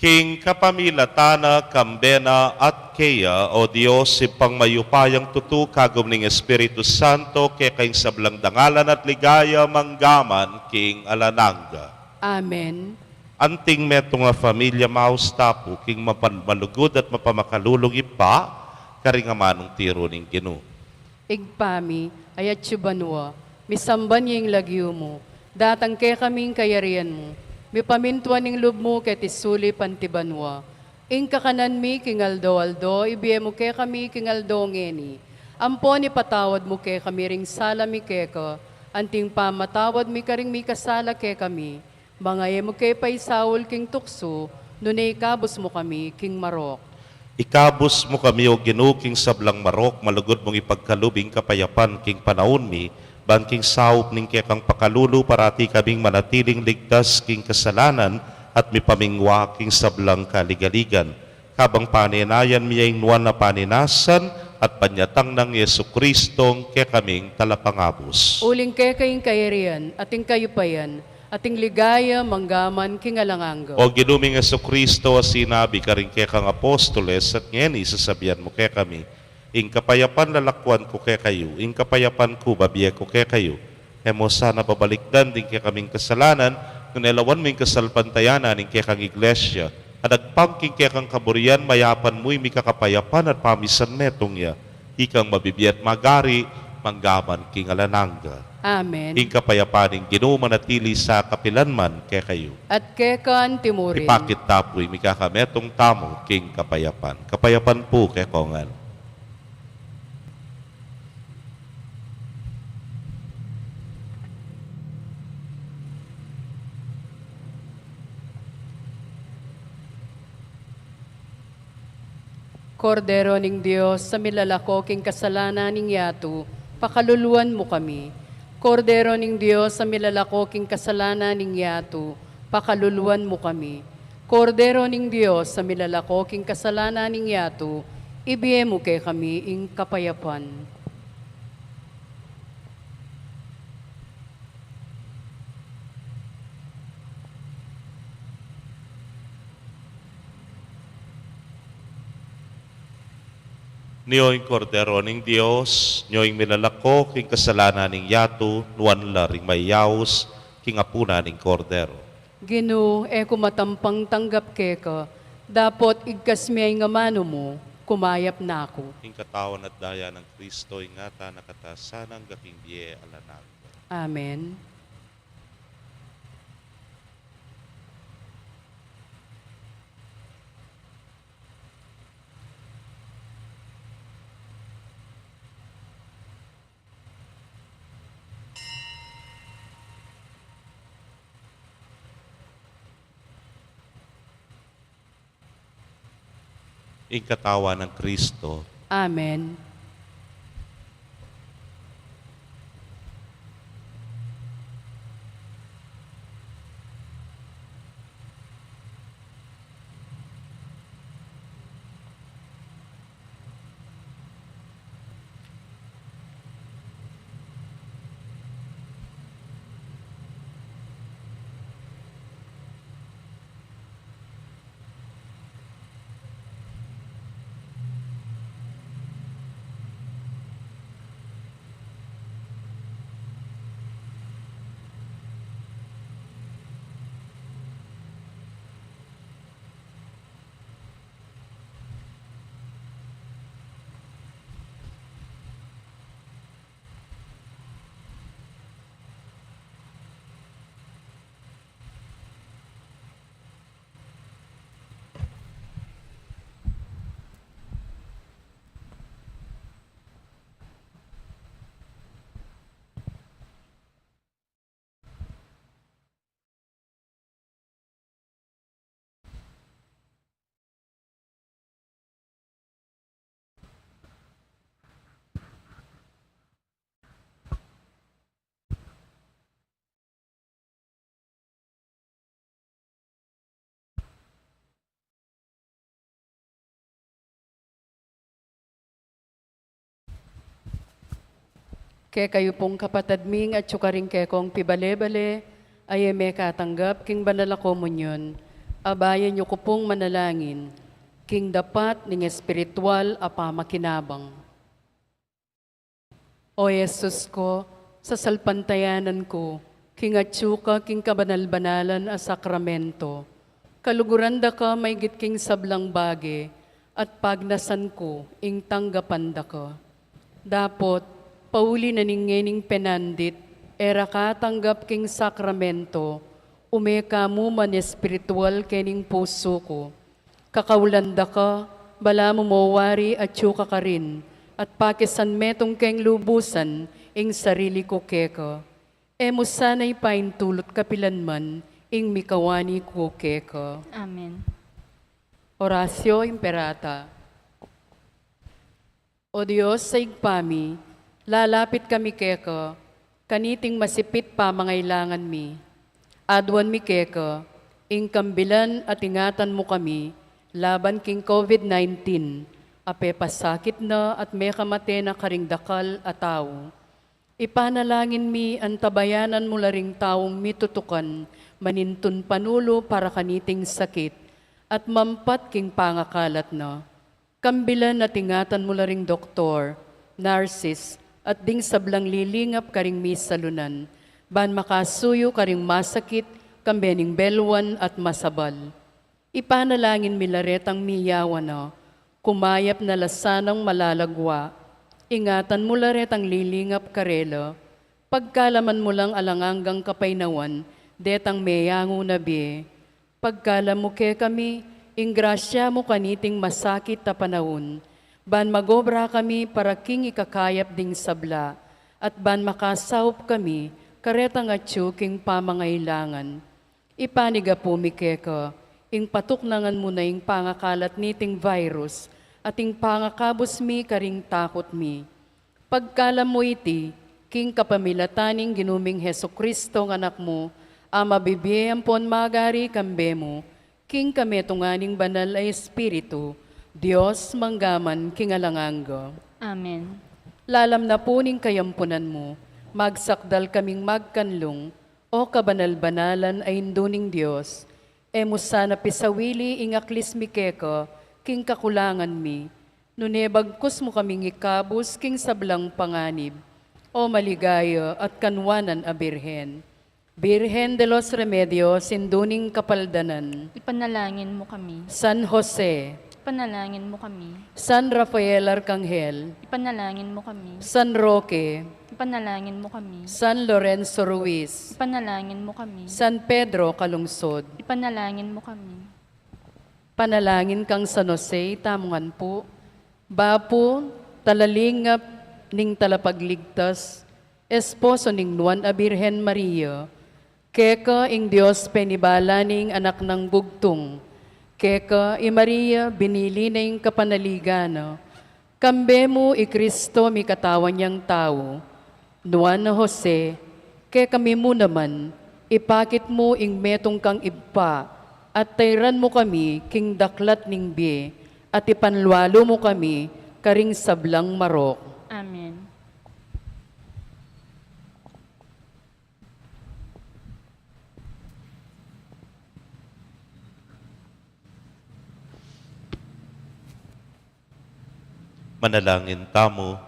King kapamilatan na, kambe na, at keya, o Dios, Ibpang mayupayang tutu, kagum ning Espiritu Santo, keka ing sablang dangalan at ligaya, mangga man king alang angga. Amen. Anting metung a familia, maus ta pu king mapal-, malugud at mapamakalulung Ibpa, karing amanung tiru ning Ginu. Ibpa mi, a atsu ka banua, misamban ya ing lagyu mu, datang kekami ing kayarian mu, mipamintuan ing lub mu keti sulip anti banua. Ing kakanan mi king aldo-aldo, ibie mu kekami king aldo ngeni. Ampon ipatawad mu kekami ring sala mi keka, anting pamamatawad mi karing mikasala kekami. Manga e mu ke paisaul king tuksu, nune ikabus mu kami king marok. Ikabus mu kami, o Ginu, king sablang marok, malugud mung ipagkalub ing kapayapan king panaun mi, ban king saup ning kekang pakalulu parati kaming manatiling ligtas king kasalanan at mipamingwa king sablang kaligaligan. Kabang panenayan mi ya ing nuan a paninasan at panyatang nang Jesucristong kekaming Talapangabus. Uling keka ing kayarian at ing kayupayan at ing ligaya mangga man king alang angga. O Ginu ming Jesucristo, a sinabi karing kekang apostoles, at ngeni sasabian mu kekami, ing kapayapan lalakwan ku kekayu, ing kapayapan ku babie ku kekayu. E mu sana babalikdan ding kekaming kasalanan, nune lawan mu ing kasalpantayanan ning kekang Iglesia, a nagpang king kekang kaburian, mayapan mu ing mikakapayapan at pamisan metung ya. Ikang mabibie at magari, mangga man king alang angga. Amen. Ing kapayapan ning Ginu manatili sa kapilan man kekayu. At keka anti mu rin. Ipakit ta pu ing mikakametung tamu king kapayapan. Kapayapan pu kekongan. Kordero ning Dios, a milalako king kasalanan ning yatu, pakaluluan mu kami. Kordero ning Dios, a milalako king kasalanan ning yatu, pakaluluan mu kami. Kordero ning Dios, a milalako king kasalanan ning yatu, ibie mu kekami ing kapayapan. Nyo ing Kordero ning Dios, nyo ing milalako king kasalanan ning yatu, nuan la ring mayaus king apunan ning Kordero. Ginu, e ku matampang tanggap keka, dapot igkas me ing amanu mu, kumayap na ku. Ing katawan at daya nang Kristo, ingatan na katasan angga king bie alang angga. Amen. Ing katawan nang Kristo. Amen. Kekayu pung kapatad ming atyu karing kekong pibale-bale, a e mekatanggap king banal a komunyon, abayan yu ku pung manalangin king dapat ning espiritual a pamakinabang. O Jesus ku, sasalpantayanan ku king atyu ka king kabanal-banalan a sakramento. Kaluguran da ka maigit king sablang bage, at pagnasan ku ing tanggapan da ka. Dapot, pauli na ning ngening penandit, e ra ka tanggap king sakramento, ume ka mu man espiritual kening pusu ku. Kakaulan da ka, balamu mo wari atyu ka karin, at pakisan metung keng lubusan ing sarili ku keka. E mu sana ipaintulut kapilan man ing mikawani ku keka. Amen. Oratio Imperata. O Dios a Ibpa mi, lalapit kami keka, kaniting masipit pamangailangan mi. Aduan mi keka, ing kambilan at ingatan mu kami, laban king COVID nineteen, a pepasakit na at mekamate na karing dakal a tau. Ipanalangin mi antabayanan mu la ring taung mitutukan manintun panulu para kaniting sakit at mampat king pangakalat na. Kambilan at ingatan mu la ring doktor, narsis, at ding sablang lilingap karing misalunan, ban makasuyu karing masakit kambe ning belwan at masabal. Ipanalangin mi la retang miyawan na, kumayap na la sanang malalagwa, Ingatan mu la retang lilingap karela, pagkaluban mu lang alang anggang kapaynawan detang meyangu na bie. Pagkaluban mu kekami ing grasya mu kaniting masakit a panaun, ban magobra kami para king ikakayap ding sabla, at ban makasaup kami karetang atyu king pamangailangan. Ipanyawad mi keka ing patuknangan mu na ing pangakalat niting virus at ing pangakabus mi karing takut mi. Pagkaluban mu iti king kapamilatan ning Ginu ming Jesucristo, Anak mu, a mabibie ampon magari kambe mu king kametungan ning Banal a Espiritu, Dios mangga man king alang angga. Amen. Lalam na pu ning kayampunan mu, magsakdal kaming magkanlung, O kabanal-banalan a Indu ning Dios, e mu sana pisawili ing aklis mi keka king kakulangan mi, nune bagkus mu kaming ikabus king sablang panganib, O maligaya at kanwanan a Birhen. Birhen de los Remedios, Indu ning Kapaldanan. Ipanalangin mu kami. San Jose. Ipanalangin mu kami. San Rafael Arcangel. Ipanalangin mu kami. San Roque. Ipanalangin mu kami. San Lorenzo Ruiz. Ipanalangin mu kami. San Pedro Calungsod. Ipanalangin mu kami. Panalangin kang San Jose, itamu ngan pu. Bapu, talalingap ning Talapagligtas, esposo ning Nuan a Birhen Maria, keka ing Dios penibala ning Anak nang Bugtung, keka i Maria binili na ing kapanaligan na, kambe mu i Kristo mikatawan yang tau, Nuan a Jose, kekami mu naman, ipakit mu ing metung kang ibpa, at tairan mu kami king daklat ning bie, at ipanlualu mu kami karing sablang marok. Amen. Manalangin tamu.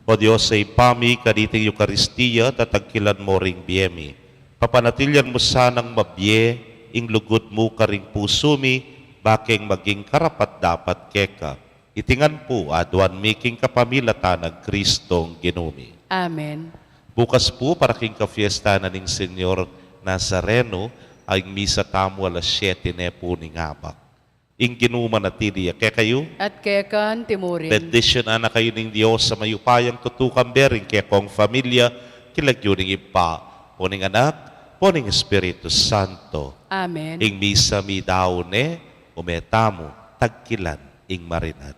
O Dios a Ibpa mi, kaniting Eukaristia, tatangkilan mu ring bie mi. Papanatilian mu sanang mabie ing lugud mu karing pusu mi, bakeng maging karapat-dapat keka. Iti ngan pu, aduan mi king kapamilatan nang Kristong Ginu mi. Amen. Bukas pu, para king kafiesta na ning Señor Nazareno, ing misa tamu alas siete ne pu ning abak. Ing Ginu manatili ya kekayu. At keka naman murin. Bendisyunan na kayu ning Dios a mayupayang tutu, kambe ring kekong familia, king lagyu ning Ibpa, ampo ning Anak, ampo ning Espiritu Santo. Amen. Ing misa meyari ne, ume tamu, tangkilan ing marinat.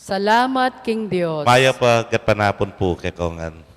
Salamat king Dios. Mayap a gatpanapun pu kekongan.